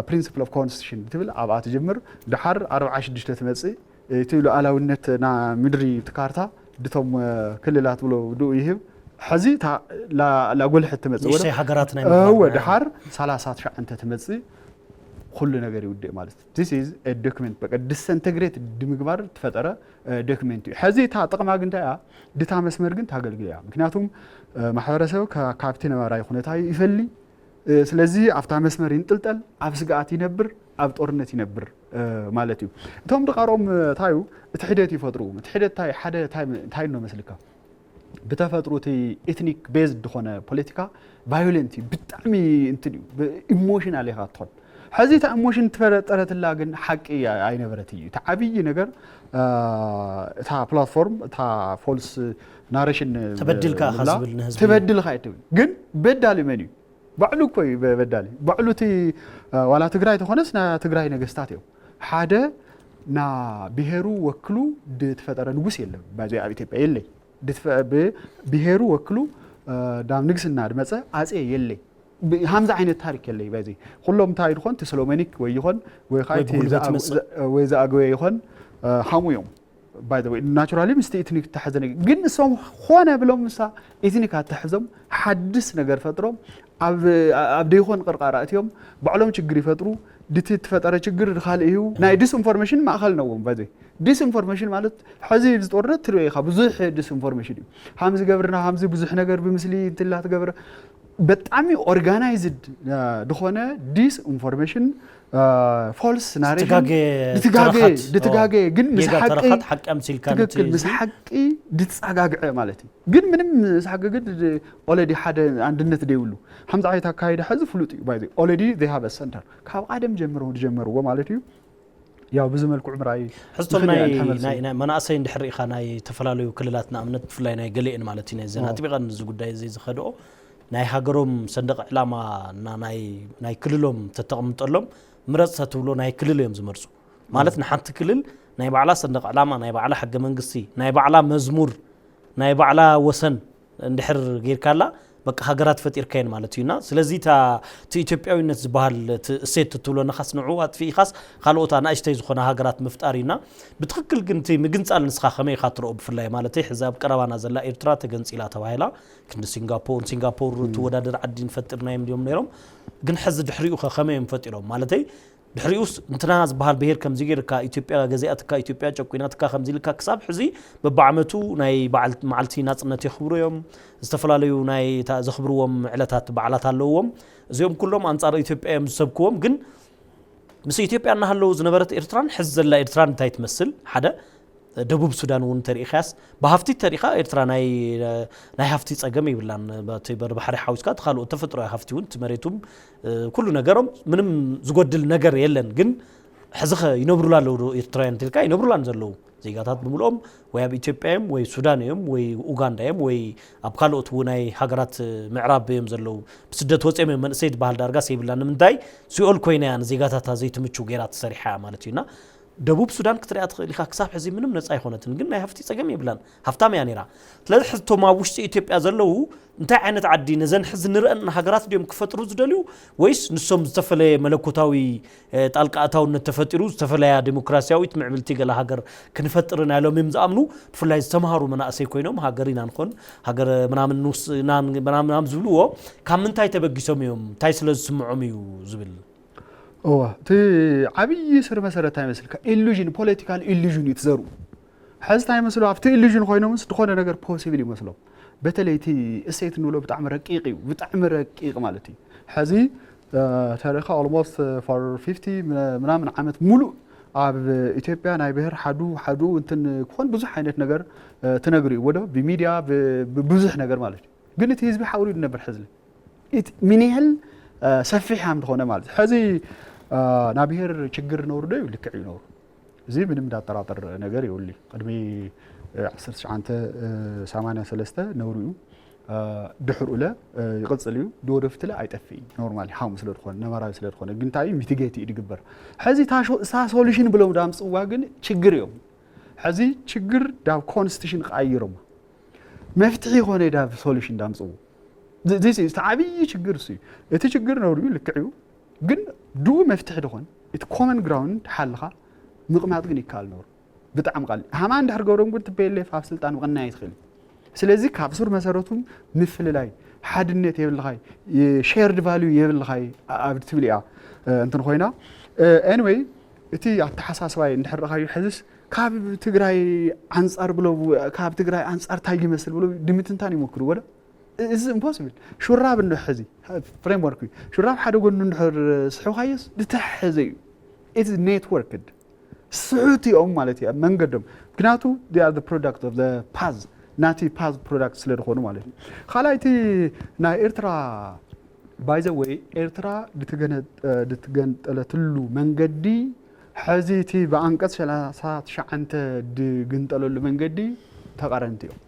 ፕሪንስፕል ኦፍ ኮንስቲቱሽን ትብል ኣብኣ ትጅምር። ድሓር ኣርብዓ ሽዱሽተ ትመፅእ እቲ ሉዓላውነት ና ምድሪ እቲ ካርታ ድቶም ክልላት ብሎ ድኡ ይህብ። ሕዚ ላጎልሐት ትመፅእ ወደ ሃገራት ናይ ወደ ድሓር ሰላሳ ትሽዓተ ትመፅእ። ኩሉ ነገር ይውድእ ማለት እዩ። This is a document፣ በቃ disintegrate ንምግባር ተፈጠረ ዶክመንት እዩ። ሕዚ እታ ጥቕማ ግን እንታይ እያ? ድታ መስመር ግን ታገልግል እያ። ምክንያቱም ማሕበረሰብ ካብቲ ነባራዊ ኩነታ ይፈሊ። ስለዚ ኣብታ መስመር ይንጥልጠል፣ ኣብ ስግኣት ይነብር፣ ኣብ ጦርነት ይነብር ማለት እዩ። እቶም ድቓሮም እንታይ እዩ? እቲ ሕደት ይፈጥሩ። እቲ ሕደት እንታይ ሓደ እንታይ እንታይ ነው መስልካ? ብተፈጥሮ እቲ ኤትኒክ ቤዝድ ዝኾነ ፖለቲካ ቫዮለንት እዩ። ብጣዕሚ እንትን እዩ። ኢሞሽናል ኢኻ ትኾን። ሕዚ እታ ኢሞሽን ትፈጠረትላ ግን ሓቂ ኣይነበረት እዩ። እቲ ዓብዪ ነገር እታ ፕላትፎርም እታ ፎልስ ናሬሽን ተበድልካ ኢኻ ዝብል ንህዝቢ ተበድልካ እትብል ግን በዳሊ መን እዩ? ባዕሉ እኮ እዩ በዳሊ። ባዕሉ እቲ ዋላ ትግራይ ተኾነስ ናይ ትግራይ ነገስታት እዮም። ሓደ ና ብሄሩ ወክሉ ዝተፈጠረ ንጉስ የለም። ባዚ ኣብ ኢትዮጵያ የለይ። ብሄሩ ወክሉ ናብ ንግስና ድመፀ ኣጼ የለይ። ሃምዚ ዓይነት ታሪክ የለይ። ባዚ ኩሎም እንታይ ድኾን እቲ ሰሎሞኒክ ወይ ይኾን ወይ ወይ ዝኣግበ ይኾን ሃሙ እዮም። ባይ ወይ ናቹራሊ ምስቲ ኢትኒክ ተሓዘ ነገር ግን ንሶም ኾነ ብሎም ምሳ ኢትኒክ ኣተሕዞም ሓድስ ነገር ፈጥሮም ኣብ ደይኾን ቅርቃር ኣእትዮም ባዕሎም ችግር ይፈጥሩ። ድቲ ትፈጠረ ችግር ድካልእ እዩ። ናይ ዲስኢንፎርሜሽን ማእኸል ነዎም። ባይ ዲስኢንፎርሜሽን ማለት ሕዚ ዝጦርነት ትሪኦ ኢኻ ብዙሕ ዲስኢንፎርሜሽን እዩ። ሃምዚ ገብርና ሃምዚ ብዙሕ ነገር ብምስሊ እንትላ ትገብረ ብጣዕሚ ኦርጋናይዝድ ዝኾነ ዲስኢንፎርሜሽን ፎልስ ናሬሽን ዝተጋገየ ድትጋገ ተረኻት፣ ድትጋገ ግን ምስ ጌጋ ሓቂ ተረኻት ሓቂ ኣምሲልካ ነቲ ትክክል ምስ ህዝቢ ሓቂ ድትፀጋግዐ ማለት እዩ። ግን ምንም ምስ ሓቂ ግን ኦለዲ ሓደ ኣንድነት ደይብሉ ከምዚ ዓይነት ኣካይዳ ሕዚ ፍሉጥ እዩ። ባይ ኦለዲ they have a center ካብ ቀደም ጀምሮ ዝጀመርዎ ማለት እዩ። ያው ብዙ መልክዑ ምርኣይ ሕዝቶም ንኽእል ናይ ኢና፣ ንተመልሶ። ናይ- ናይ መናእሰይ እንድሕር ርኢኻ ናይ ዝተፈላለዩ ክልላት ንኣብነት ብፍላይ ናይ ገሊአን ማለት እዩ ናይ ዘን ኦ። ኣጥቢቐን እዚ ጉዳይ እዚ ዝኸድኦ ናይ ሃገሮም ሰንደቕ ዕላማ እና ናይ ናይ ክልሎም ተተቐምጠሎም ምረፅ ተትብሎ ናይ ክልል እዮም ዝመርፁ ማለት ንሓንቲ ክልል ናይ ባዕላ ሰንደቕ ዕላማ ናይ ባዕላ ሕገ መንግስቲ ናይ ባዕላ መዝሙር ናይ ባዕላ ወሰን እንድሕር ጌርካላ በቃ ሃገራት ፈጢርካየን ማለት እዩና ስለዚ እታ እቲ ኢትዮጵያዊነት ዝበሃል እቲ እሴት ትብሎ ንኻስ ንዑ ኣጥፊኢኻስ ካልኦት ኣናእሽተይ ዝኾነ ሃገራት ምፍጣር እዩና ብትኽክል ግን እቲ ምግንፃል ንስኻ ከመይ ኢኻ ትረኦ ብፍላይ ማለተይ ሕዚ ኣብ ቀረባና ዘላ ኤርትራ ተገንፂላ ተባሂላ ክንዲ ሲንጋፖር ሲንጋፖር ትወዳደር ዓዲ ንፈጥር ናዮም ድዮም ነይሮም ግን ሕዚ ድሕሪኡ ከ ከመይ እዮም ፈጢሮም ማለተይ ድሕሪኡስ እንትና ዝበሃል ብሄር ከምዚ ገይርካ ኢትዮጵያ ገዚኣትካ ኢትዮጵያ ጨቁናትካ ከምዚ ኢልካ ክሳብ ሕዚ በብዓመቱ ናይ በዓል መዓልቲ ናፅነት የኽብሩ እዮም ዝተፈላለዩ ናይ እታ ዘኽብርዎም ዕለታት በዓላት ኣለውዎም እዚኦም ኩሎም ኣንፃር ኢትዮጵያ እዮም ዝሰብክዎም ግን ምስ ኢትዮጵያ እናሃለዉ ዝነበረት ኤርትራን ሕዚ ዘላ ኤርትራን እንታይ ትመስል ሓደ ደቡብ ሱዳን እውን ተሪኢኻያስ ብሃፍቲ ተሪኢኻ ኤርትራ ናይ ናይ ሃፍቲ ፀገም ይብላን በቲ በርባሕሪ ሓዊስካ እቲ ካልኦት ተፈጥሮ ሃፍቲ እውን እቲ መሬቱም ኩሉ ነገሮም ምንም ዝጎድል ነገር የለን ግን ሕዚ ኸ ይነብሩላ ኣለዉ ዶ ኤርትራውያን ትልካ ይነብሩላን ዘለዉ ዜጋታት ብምልኦም ወይ ኣብ ኢትዮጵያ እዮም ወይ ሱዳን እዮም ወይ ኡጋንዳ እዮም ወይ ኣብ ካልኦት ው- ናይ ሃገራት ምዕራብ እዮም ዘለዉ ብስደት ወፅኦም እዮም መንእሰይ ዝበሃል ዳርጋስ የብላ ንምንታይ ሲኦል ኮይና እያ ንዜጋታታ ዘይትምችው ገይራ ትሰሪሓ እያ ማለት እዩና ደቡብ ሱዳን ክትሪኣ ትኽእል ኢኻ ክሳብ ሕዚ ምንም ነፃ ኣይኮነትን ግን ናይ ሃፍቲ ፀገም የብላን ሃፍታም እያ ነይራ ስለዚ ሕቶም ኣብ ውሽጢ ኢትዮጵያ ዘለዉ እንታይ ዓይነት ዓዲ ነዘን ሕዚ ንርአን ሃገራት ድዮም ክፈጥሩ ዝደልዩ ወይስ ንሶም ዝተፈለየ መለኮታዊ ጣልቃ ኣታውነት ተፈጢሩ ዝተፈለያ ዲሞክራሲያዊት ምዕብልቲ ገለ ሃገር ክንፈጥር ኢና ኢሎም እዮም ዝኣምኑ ብፍላይ ዝተምሃሩ መናእሰይ ኮይኖም ሃገር ኢና ንኾን ሃገር ምናምን ንውስናን ምናምን ዝብልዎ ካብ ምንታይ ተበጊሶም እዮም እንታይ ስለ ዝስምዖም እዩ ዝብል እዋ እቲ ዓብዪ ስር መሰረት እንታይ መስልካ ኢሉዥን ፖለቲካል ኢሉዥን እዩ ትዘርኡ ሕዚ እንታይ መስሎ ኣብቲ ኢሉዥን ኮይኖምስ ዝኾነ ነገር ፖሲብል ይመስሎም በተለይ እቲ እሴት ንብሎ ብጣዕሚ ረቂቕ እዩ ብጣዕሚ ረቂቕ ማለት እዩ ሕዚ ተሪኻ almost for fifty ምናምን ዓመት ሙሉእ ኣብ ኢትዮጵያ ናይ ብሄር ሓዱ ሓዱ እንትን ክኾን ብዙሕ ዓይነት ነገር ትነግሩ እዩ ወዶ ብሚድያ ብዙሕ ነገር ማለት እዩ ግን እቲ ህዝቢ ሓውሪ ዝነብር ሕዝሊ ምን ያህል ሰፊሕ ሃም ዝኾነ ማለት ሕዚ ናብ ብሄር ችግር ነውሩ ዶ እዩ ልክዕ እዩ ነውሩ እዚ ምንም እንዳጠራጠር ነገር የብሉ ቅድሚ 1983 ነውሩ እዩ ድሕርኡ ለ ይቕፅል እዩ ድወደፊት ለ ኣይጠፍእ እዩ ኖርማል ሃም ስለ ዝኾነ ነባራዊ ስለ ዝኾነ ግን እንታይ ሚቲጌት እዩ ድግበር ሕዚ እሳ ሶሉሽን ብሎም ዳምፅዋ ግን ችግር እዮም ሕዚ ችግር ዳብ ኮንስቲቱሽን ቃይሮም መፍትሒ ይኾነ ዳብ ሶሉሽን ዳምፅዎ እቲ ዓብዪ ችግር እሱ እዩ እቲ ችግር ነውሩ እዩ ልክዕ እዩ ግን ድኡ መፍትሒ ድኾን እቲ ኮመን ግራውንድ ሓልኻ ምቕማጥ ግን ይከኣል ነውሩ ብጣዕሚ ቃል ሃማ እንድሕር ገብሮም ግን ትበየለፍ ኣብ ስልጣን ምቕናይ ትኽእል ስለዚ ካብ ሱር መሰረቱ ምፍልላይ ሓድነት የብልኻይ ሼርድ ቫልዩ የብልኻይ ኣብ ትብል እያ እንትን ኮይና Anyway፣ እቲ ኣተሓሳስባይ እንድሕር ረኻዩ ሕዝስ ካብ ትግራይ ኣንጻር ብሎ ካብ ትግራይ ኣንጻር ታይ ይመስል ብሎ ድምትንታን ይሞክሩ ወደ እዚ ኢምፖስብል። ሹራብ እንዶ ሕዚ ፍሬምወርክ እዩ። ሹራብ ሓደ ጎኑ እንድሕር ስሑኻየስ ዝተሐዘ እዩ። It's networked። ስሑት እዮም ማለት እዩ ኣብ መንገዶም። ምክንያቱ they are the product of the path፣ ናቲ path product ስለ ዝኾኑ ማለት እዩ። ካልኣይቲ ናይ ኤርትራ፣ by the way፣ ኤርትራ ድትገንጠለትሉ መንገዲ ሕዚ እቲ ብኣንቀጽ ሰላሳ ትሽዓተ ድግንጠለሉ መንገዲ ተቃረንቲ እዮም።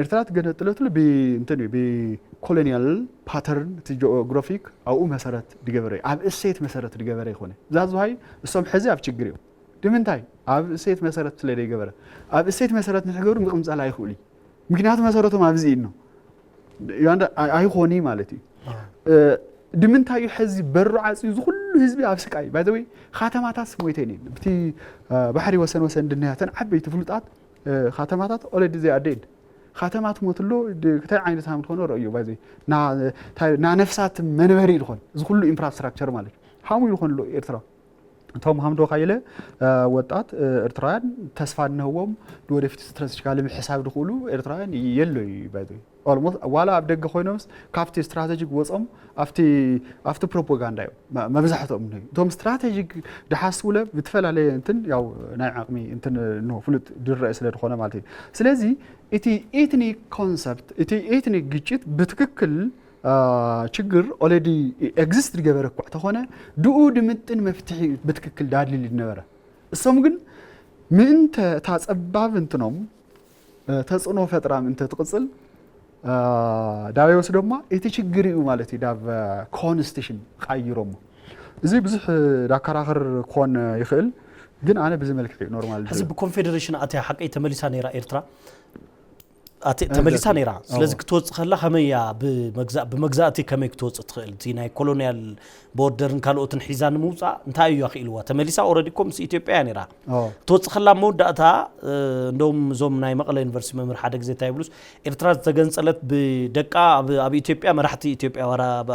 ኤርትራ ትገነጥለትሉ ብእንትን እዩ፣ ብኮሎኒያል ፓተርን፣ እቲ ጂኦግራፊክ ኣብኡ መሰረት ድገበረ እዩ፣ ኣብ እሴት መሰረት ድገበረ ይኮነ። ዛዝዋይ እሶም ሕዚ ኣብ ችግር እዮም። ድምንታይ ኣብ እሴት መሰረት ስለ ደይገበረ፣ ኣብ እሴት መሰረት ንሕገብሩ ምቕምጸል ኣይኽእሉ እዩ። ምክንያቱ መሰረቶም ኣብዚ እዩ ነው። ኣይኾኒ ማለት እዩ። ድምንታይ እዩ ሕዚ በሩ ዓፅዩ ዝኩሉ ህዝቢ ኣብ ስቃይ። ባይዘወይ፣ ከተማታት ሞይተን እየን። ብቲ ባሕሪ ወሰን ወሰን ድንያተን ዓበይቲ ፍሉጣት ከተማታት ኦለዲ እዚኣ ደድ። ከተማ ትሞት ኣሎ። ክታይ ዓይነት ሃም ትኾነ ረእዩ። ባይዘወይ፣ ና ነፍሳት መንበሪ ዝኾን እዚ ኩሉ ኢንፍራስትራክቸር ማለት ሃሙ ይኾን ኣሎ ኤርትራ። እቶም ሃምዶ ካይለ ወጣት ኤርትራውያን ተስፋ እንህዎም፣ ንወደፊት ስትራቴጂካሊ ምሕሳብ ድኽእሉ ኤርትራውያን የሎ እዩ። ባይዘወይ፣ ኦልሞስት ዋላ ኣብ ደገ ኮይኖምስ ካብቲ ስትራቴጂክ ወጾም ኣብቲ ኣብቲ ፕሮፓጋንዳ እዮም መብዛሕትኦም። እቶም ስትራቴጂክ ድሓስቡለ ብትፈላለየ እንትን ያው ናይ ዓቕሚ እንትን ኖ ፍሉጥ ድረአ ስለ ዝኾነ ማለት እዩ። ስለዚ እቲ ኤትኒክ ኮንሰፕት፣ እቲ ኤትኒክ ግጭት ብትክክል ችግር ኦለዲ ኤግዚስት ዝገበረ እኳ ተኾነ፣ ድኡ ድምጥን መፍትሒ ብትክክል ዳድልል ነበረ። እሶም ግን ምእንተ እታ ጸባብ እንትኖም ተጽዕኖ ፈጥራ ምእንተ ትቕጽል፣ ዳበይ ወስዶማ እቲ ችግር እዩ ማለት እዩ። ዳብ ኮንስቲሽን ቃይሮሞ። እዚ ብዙሕ ዳከራኸር ኮን ይኽእል፣ ግን ኣነ ብዚ መልክዕ እዩ ኖርማል። ሕዚ ብኮንፌደሬሽን ኣትያ ሓቀይ ተመሊሳ ነይራ ኤርትራ። ተመሊሳ ነይራ። ስለዚ ክትወፅእ ከላ ከመይ እያ ብመግዛእቲ ከመይ ክትወፅእ ትኽእል? እቲ ናይ ኮሎኒያል ቦርደርን ካልኦትን ሒዛ ንምውፃእ እንታይ እዩ ኣኽኢልዋ? ተመሊሳ ኦረዲ እኮ ምስ ኢትዮጵያ እያ ነይራ። ክትወፅእ ከላ መወዳእታ እንደውም እዞም ናይ መቐለ ዩኒቨርሲቲ መምህር ሓደ ግዜ እንታይ ይብሉስ፣ ኤርትራ ዝተገንፀለት ብደቃ ኣብ ኢትዮጵያ መራሕቲ ኢትዮጵያ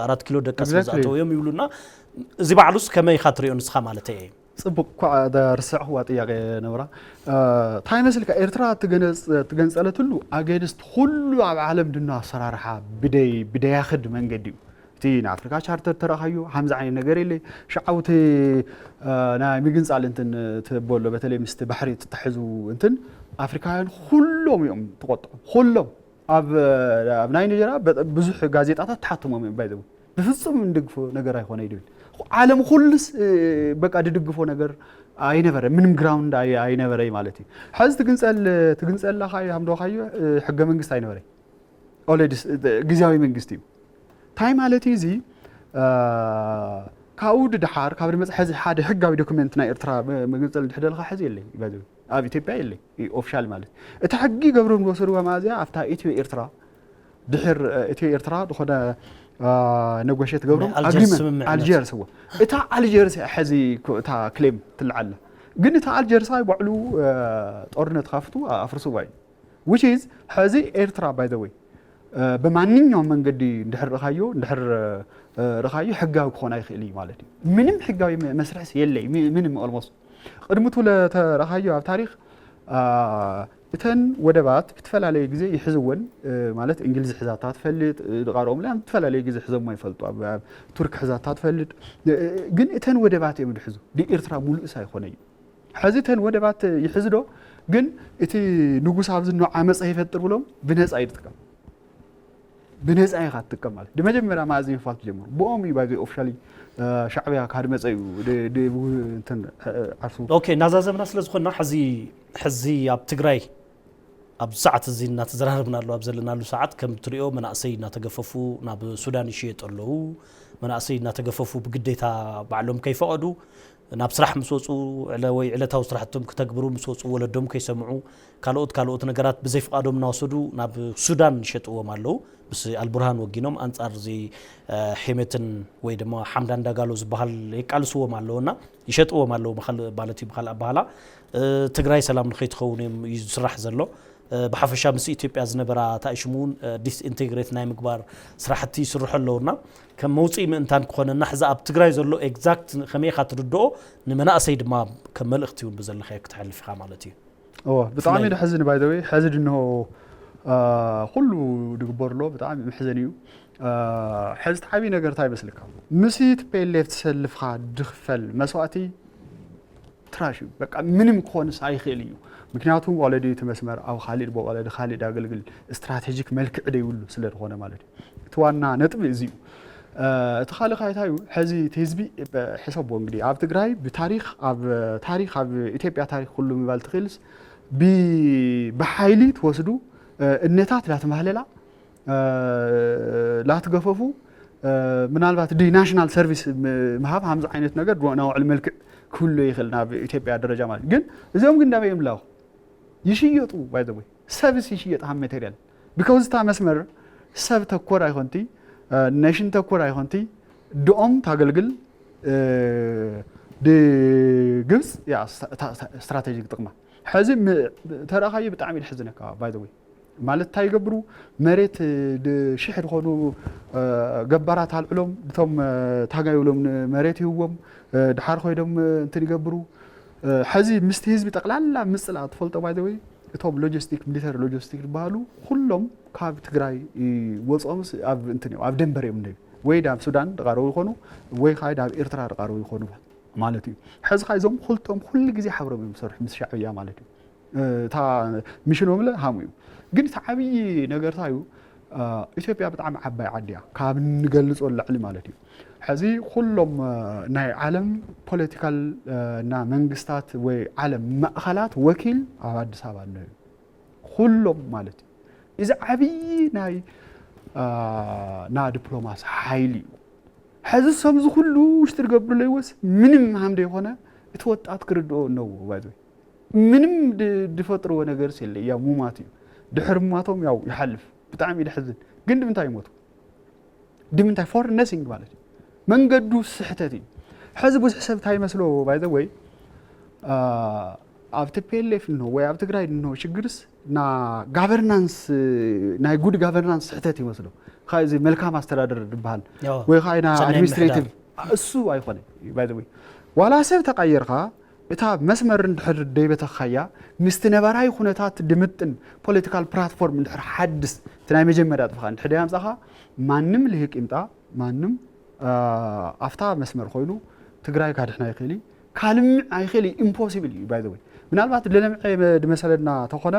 ኣራት ኪሎ ደቃ ስለዝኣተው እዮም ይብሉና። እዚ ባዕሉስ ከመይ ኢኻ ትሪኦ ንስኻ ማለት እየ? ጽቡቅ፣ እኳ ርስዕኽዋ ጥያቄ ነብራ። እንታይ መስልካ፣ ኤርትራ ትገንጸለትሉ ኣገንስት ኩሉ ኣብ ዓለም ድና ኣሰራርሓ ብደይ ብደያኽድ መንገዲ እዩ። እቲ ንኣፍሪካ ቻርተር ተረኻዩ ሓምዚ ዓይነት ነገር የለ። ሽዓውቲ ናይ ምግንጻል እንትን ትበሎ፣ በተለይ ምስቲ ባሕሪ ትተሕዙ እንትን ኣፍሪካውያን ኩሎም እዮም ትቆጥዑ፣ ኩሎም። ኣብ ኣብ ናይ ንጀራ ብዙሕ ጋዜጣታት ተሓትሞም እዮም ባይዘው። ብፍጹም እንደግፎ ነገር ኣይኮነ ይብል። ዓለም ኩሉስ በቃ ድድግፎ ነገር ኣይነበረ፣ ምንም ግራውንድ ኣይነበረ ማለት እዩ። ሕዚ ትግንጸል ትግንጸል ላኻዮ ሃምዶኻዮ ሕገ መንግስት ኣይነበረ። ኦልሬዲ ግዝያዊ መንግስቲ እዩ። እንታይ ማለት እዩ እዚ? ካብኡ ድድሓር ካብ ድመጽ ሕዚ ሓደ ሕጋዊ ዶክመንት ናይ ኤርትራ መግንጸል ድሕደልካ ሕዚ የለይ ባይዘው። ኣብ ኢትዮጵያ የለይ ኦፊሻል ማለት። እታ ሕጊ ገብሮም ዝወሰድዋ መኣዝያ ኣብታ ኢትዮ ኤርትራ ድሕር ኢትዮ ኤርትራ ዝኾነ ነጎሸት ገብሮም ኣግሪመንት ኣልጀርስ እዎ። እታ ኣልጀርስ እያ ሕዚ እታ ክሌም ትልዓላ። ግን እታ ኣልጀርሳይ ባዕሉ ጦርነት ካፍቱ ኣፍርሱ ባይ። Which is ሕዚ ኤርትራ by the way ብማንኛውም መንገዲ እንድሕር ርኻዮ እንድሕር ርኻዮ ሕጋዊ ክኾን ኣይኽእል እዩ ማለት እዩ። ምንም ሕጋዊ መስርሕስ የለይ። ምንም ኦልሞስት ቅድምቱ ለተረኻዮ ኣብ ታሪኽ እተን ወደባት ብትፈላለየ ግዜ ይሕዝወን ማለት እንግሊዝ ሕዛታ ትፈልጥ ድቃሮም ላ ብትፈላለየ ግዜ ሕዘሞ ይፈልጡ ኣብ ቱርክ ሕዛታ ትፈልጥ። ግን እተን ወደባት እዮም ድሕዙ ድኤርትራ ሙሉእስ ኣይኮነ እዩ። ሕዚ እተን ወደባት ይሕዝዶ ግን እቲ ንጉስ ኣብዚ ኖ ዓመፀ ይፈጥር ብሎም ብነፃ ይጥቀም ብነፃ ኢኻ ትጥቀም ማለት ድመጀመርያ ማእዚ ምፋት ጀምሩ ብኦም እዩ ባዚ ኦፊሻሊ ሻዕብያ ካድ መፀ እዩ። ዓርሱ ኦኬ እናዛዘምና ስለ ዝኾንና ሕዚ ሕዚ ኣብ ትግራይ ኣብ ሰዓት እዚ እናተዘራረብና ኣለዉ ኣብ ዘለናሉ ሰዓት ከም ትሪኦ መናእሰይ እናተገፈፉ ናብ ሱዳን ይሽየጡ ኣለዉ። መናእሰይ እናተገፈፉ ብግዴታ ባዕሎም ከይፈቐዱ ናብ ስራሕ ምስ ወፁ ወይ ዕለታዊ ስራሕቶም ክተግብሩ ምስ ወፁ ወለዶም ከይሰምዑ ካልኦት ካልኦት ነገራት ብዘይፍቓዶም እናወሰዱ ናብ ሱዳን ይሸጥዎም ኣለዉ። ምስ ኣልቡርሃን ወጊኖም ኣንፃር እዚ ሒመትን ወይ ድማ ሓምዳን ዳጋሎ ዝበሃል የቃልስዎም ኣለዉ እና ይሸጥዎም ኣለዉ ማለት እዩ። ብካልእ ኣባህላ ትግራይ ሰላም ንኸይትኸውን እዮም እዩ ዝስራሕ ዘሎ። ብሓፈሻ ምስ ኢትዮጵያ ዝነበራ ታይሽሙ እውን ዲስኢንቴግሬት ናይ ምግባር ስራሕቲ ይስርሑ ኣለውና። ከም መውፅኢ ምእንታን ክኾነና ሕዚ ኣብ ትግራይ ዘሎ ኤግዛክት ከመይ ኢኻ ትርድኦ፣ ንመናእሰይ ድማ ከም መልእኽቲ እውን ብዘለካዮ ክተሕልፍ ኢኻ ማለት እዩ። እዎ ብጣዕሚ ደሕዝን ባይዘወይ ሕዚ ድንሆ ኩሉ ድግበር ኣሎ። ብጣዕሚ መሕዘን እዩ። ሕዚ ተዓብይ ነገር እንታይ ይመስልካ? ምስ ቲፒኤልኤፍ ትሰልፍካ ድኽፈል መስዋእቲ ትራሽ እዩ። በቃ ምንም ክኾንስ ኣይኽእል እዩ። ምክንያቱም ኦልሬዲ እቲ መስመር ኣብ ካሊእ ድቦ ኦልሬዲ ካሊእ ዳገልግል ስትራቴጂክ መልክዕ ደይብሉ ስለ ዝኾነ ማለት እዩ። እቲ ዋና ነጥቢ እዚ እዩ። እቲ ካልእ ካይታ እዩ። ሕዚ እቲ ህዝቢ ሕሰቦ እንግዲህ ኣብ ትግራይ ብታሪክ ኣብ ታሪክ ኣብ ኢትዮጵያ ታሪክ ኩሉ ምባል ትኽእልስ ብሓይሊ ትወስዱ እነታት ላተማህለላ ላትገፈፉ ምናልባት ዲ ናሽናል ሰርቪስ ምሃብ ሃምዚ ዓይነት ነገር ናውዕል መልክዕ ክህሉ ይኽእል ናብ ኢትዮጵያ ደረጃ ማለት ግን እዚኦም ግን እንዳበይ ምላኹ ይሽየጡ ባይዘወይ ሰብስ ይሽየጥ ሃብ ማቴሪያል ቢካውዝ እታ መስመር ሰብ ተኮር ኣይኮንቲ ነሽን ተኮር ኣይኮንቲ ድኦም ታገልግል ድግብፅ ስትራቴጂክ ጥቕማ ሕዚ ተረእኻዮ ብጣዕሚ ድሕዝነካ ባይዘወይ ማለት እንታይ ይገብሩ መሬት ሽሕ ዝኾኑ ገባራት ኣልዕሎም እቶም ታጋይ ብሎም መሬት ይህዎም ድሓር ኮይዶም እንትን ይገብሩ ሕዚ ምስቲ ህዝቢ ጠቕላላ ምፅላ ትፈልጦ ባይዘወይ እቶም ሎጂስቲክ ሚሊተሪ ሎጂስቲክ ዝበሃሉ ኩሎም ካብ ትግራይ ወፅኦም ኣብ እንትን እዮም ኣብ ደንበር እዮም ወይ ናብ ሱዳን ድቃረቡ ይኾኑ ወይ ከዓ ናብ ኤርትራ ድቃረቡ ይኾኑ ማለት እዩ። ሕዚ ከዓ እዞም ክልቶም ኩሉ ግዜ ሓብሮም እዮም ዝሰርሑ ምስ ሻዕብያ ማለት እዩ። እታ ሚሽኖም ለ ሃሙ እዩ። ግን እቲ ዓብዪ ነገር እንታይ እዩ? ኢትዮጵያ ብጣዕሚ ዓባይ ዓዲ እያ። ካብ ንገልጾ ንላዕሊ ማለት እዩ። ሕዚ ኩሎም ናይ ዓለም ፖለቲካል እና መንግስታት ወይ ዓለም ማእኸላት ወኪል ኣብ ኣዲስ ኣበባ ኣሎ እዩ። ኩሎም ማለት እዩ። እዚ ዓብዪ ናይ ና ዲፕሎማሲ ሓይሊ እዩ። ሕዚ ሰብዚ ኩሉ ውሽጢ ዝገብሩ ለይወስ ምንም ሃም ዘይኮነ እቲ ወጣት ክርድኦ እነዎ ባይዘ ምንም ዝፈጥርዎ ነገር የለ ያው ሙማት እዩ ድሕር ሙማቶም ያው ይሓልፍ ብጣዕሚ ይድሕዝን ግን ድምንታይ ይሞቱ ድምንታይ for nothing ማለት እዩ መንገዱ ስሕተት እዩ ሕዚ ብዙሕ ሰብ እንታይ ይመስሎ ባይዘ ወይ ኣብ ቲፒኤልኤፍ እንሆ ወይ ኣብ ትግራይ እንሆ ሽግርስ ና ጋቨርናንስ ናይ ጉድ ጋቨርናንስ ስሕተት ይመስሎ ካብ እዚ መልካም ኣስተዳደር ዝበሃል ወይ ከዓ ና ኣድሚኒስትሬቲቭ እሱ ኣይኮነ ባይዘወይ ዋላ ሰብ ተቃየርካ እታ መስመር እንድሕር ደይበተኻያ ምስቲ ነባራዊ ኩነታት ድምጥን ፖለቲካል ፕላትፎርም እንድሕር ሓድስ እቲ ናይ መጀመርያ ጥፍኻ እንድሕር ደያምፃኻ ማንም ልሂቅ ይምጣ ማንም ኣብታ መስመር ኮይኑ ትግራይ ካድሕና ይኽእል እዩ ካልምዕ ኣይኽእል እዩ ኢምፖሲብል እዩ ባይዘወይ ምናልባት ለለምዐ ድመሰለና ተኾነ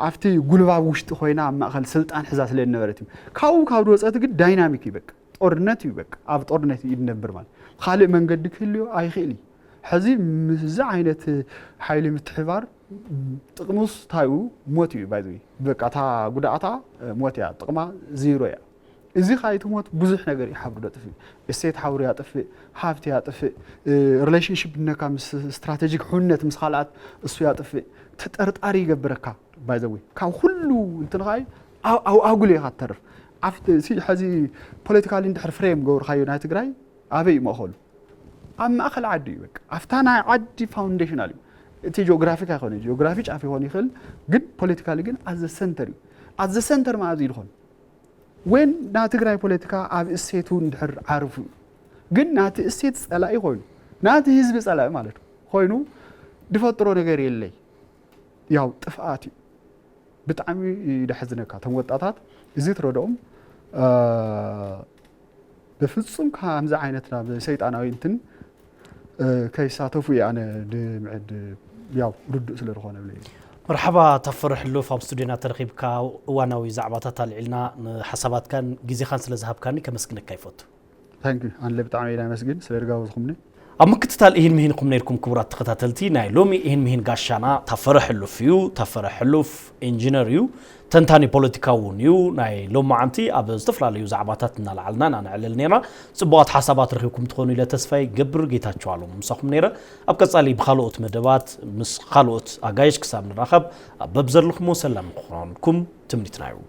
ኣብቲ ጉልባብ ውሽጢ ኮይና ኣብ ማእኸል ስልጣን ሕዛ ስለ ዝነበረት እዩ ካብኡ ካብ ድወፀት ግን ዳይናሚክ እዩ በቃ ጦርነት እዩ በቃ ኣብ ጦርነት እዩ ድነብር ማለት ካልእ መንገዲ ክህልዮ ኣይኽእል እዩ ሕዚ ምስዚ ዓይነት ሓይሊ ምትሕባር ጥቕሙስ ታዩ ሞት እዩ ባይዘ በቃ እታ ጉዳኣታ ሞት እያ ጥቕማ ዚሮ እያ እዚ ካይትሞት ብዙሕ ነገር እዩ ሓብሩ ደጥፍእ እሴት ሓብሩ ያጥፍእ ሃብቲ ያጥፍእ ሪሌሽንሽፕ ነካ ምስ ስትራቴጂክ ሕውነት ምስ ካልኣት እሱ ያጥፍእ ተጠርጣሪ ይገብረካ ባይዘዊ ካብ ኩሉ እንትንኻይ ኣብ ኣጉል ኢኻ ትተርፍ ኣብቲ ሕዚ ፖለቲካሊ እንድሕር ፍሬም ገብርካዮ ናይ ትግራይ ኣበይ እዩ ማእኸሉ ኣብ ማእኸል ዓዲ እዩ በቃ ኣብታ ናይ ዓዲ ፋውንዴሽናል እዩ እቲ ጂኦግራፊክ ኣይኮነ ጂኦግራፊ ጫፍ ይኾን ይኽእል ግን ፖለቲካሊ ግን ኣዘ ሰንተር እዩ ኣዘ ሰንተር ማኣዚ ይድኾን ወን ናይ ትግራይ ፖለቲካ ኣብ እሴቱ እንድሕር ዓርፉ እዩ ግን ናቲ እሴት ፀላኢ ኮይኑ ናቲ ህዝቢ ፀላኢ ማለት ኮይኑ ድፈጥሮ ነገር የለይ ያው ጥፍኣት እዩ ብጣዕሚ ይደሕዝነካ እቶም ወጣታት እዚ ትረድኦም በፍጹም ከምዚ ዓይነት ናብ ሰይጣናዊ እንትን ከይሳተፉ እየ ኣነ ድምዕድ ያው ርዱእ ስለ ዝኾነ ብለ እዩ መርሓባ ታፈረ ሕሉፍ ኣብ ስቱዲዮና ተረኺብካ እዋናዊ ዛዕባታት ኣልዒልና ንሓሳባትካን ግዜኻን ስለ ዝሃብካኒ ከመስግነካ ይፈቱ ታንክ ዩ ኣንለ ብጣዕሚ ኢና መስግን ስለ ድጋበዝኩምኒ ኣብ ምክትታል ኢሂን ምሂንኩም ነርኩም ክቡራት ተኸታተልቲ ናይ ሎሚ ኢሂን ምሂን ጋሻና ታፈረ ሕሉፍ እዩ ታፈረ ሕሉፍ ኢንጂነር እዩ ተንታኒ ፖለቲካ እውን እዩ ናይ ሎማዓንቲ ኣብ ዝተፈላለዩ ዛዕባታት እናለዓልና ኢና ንዕልል ነርና ፅቡቓት ሓሳባት ረኺብኩም ትኾኑ ኢለ ተስፋ ይገብር ጌታቸው ኣሎም ምሳኹም ነይረ ኣብ ቀፃሊ ብካልኦት መደባት ምስ ካልኦት ኣጋይሽ ክሳብ ንራኸብ ኣብ በብዘለኹሞ ሰላም ክኾንኩም ትምኒትና እዩ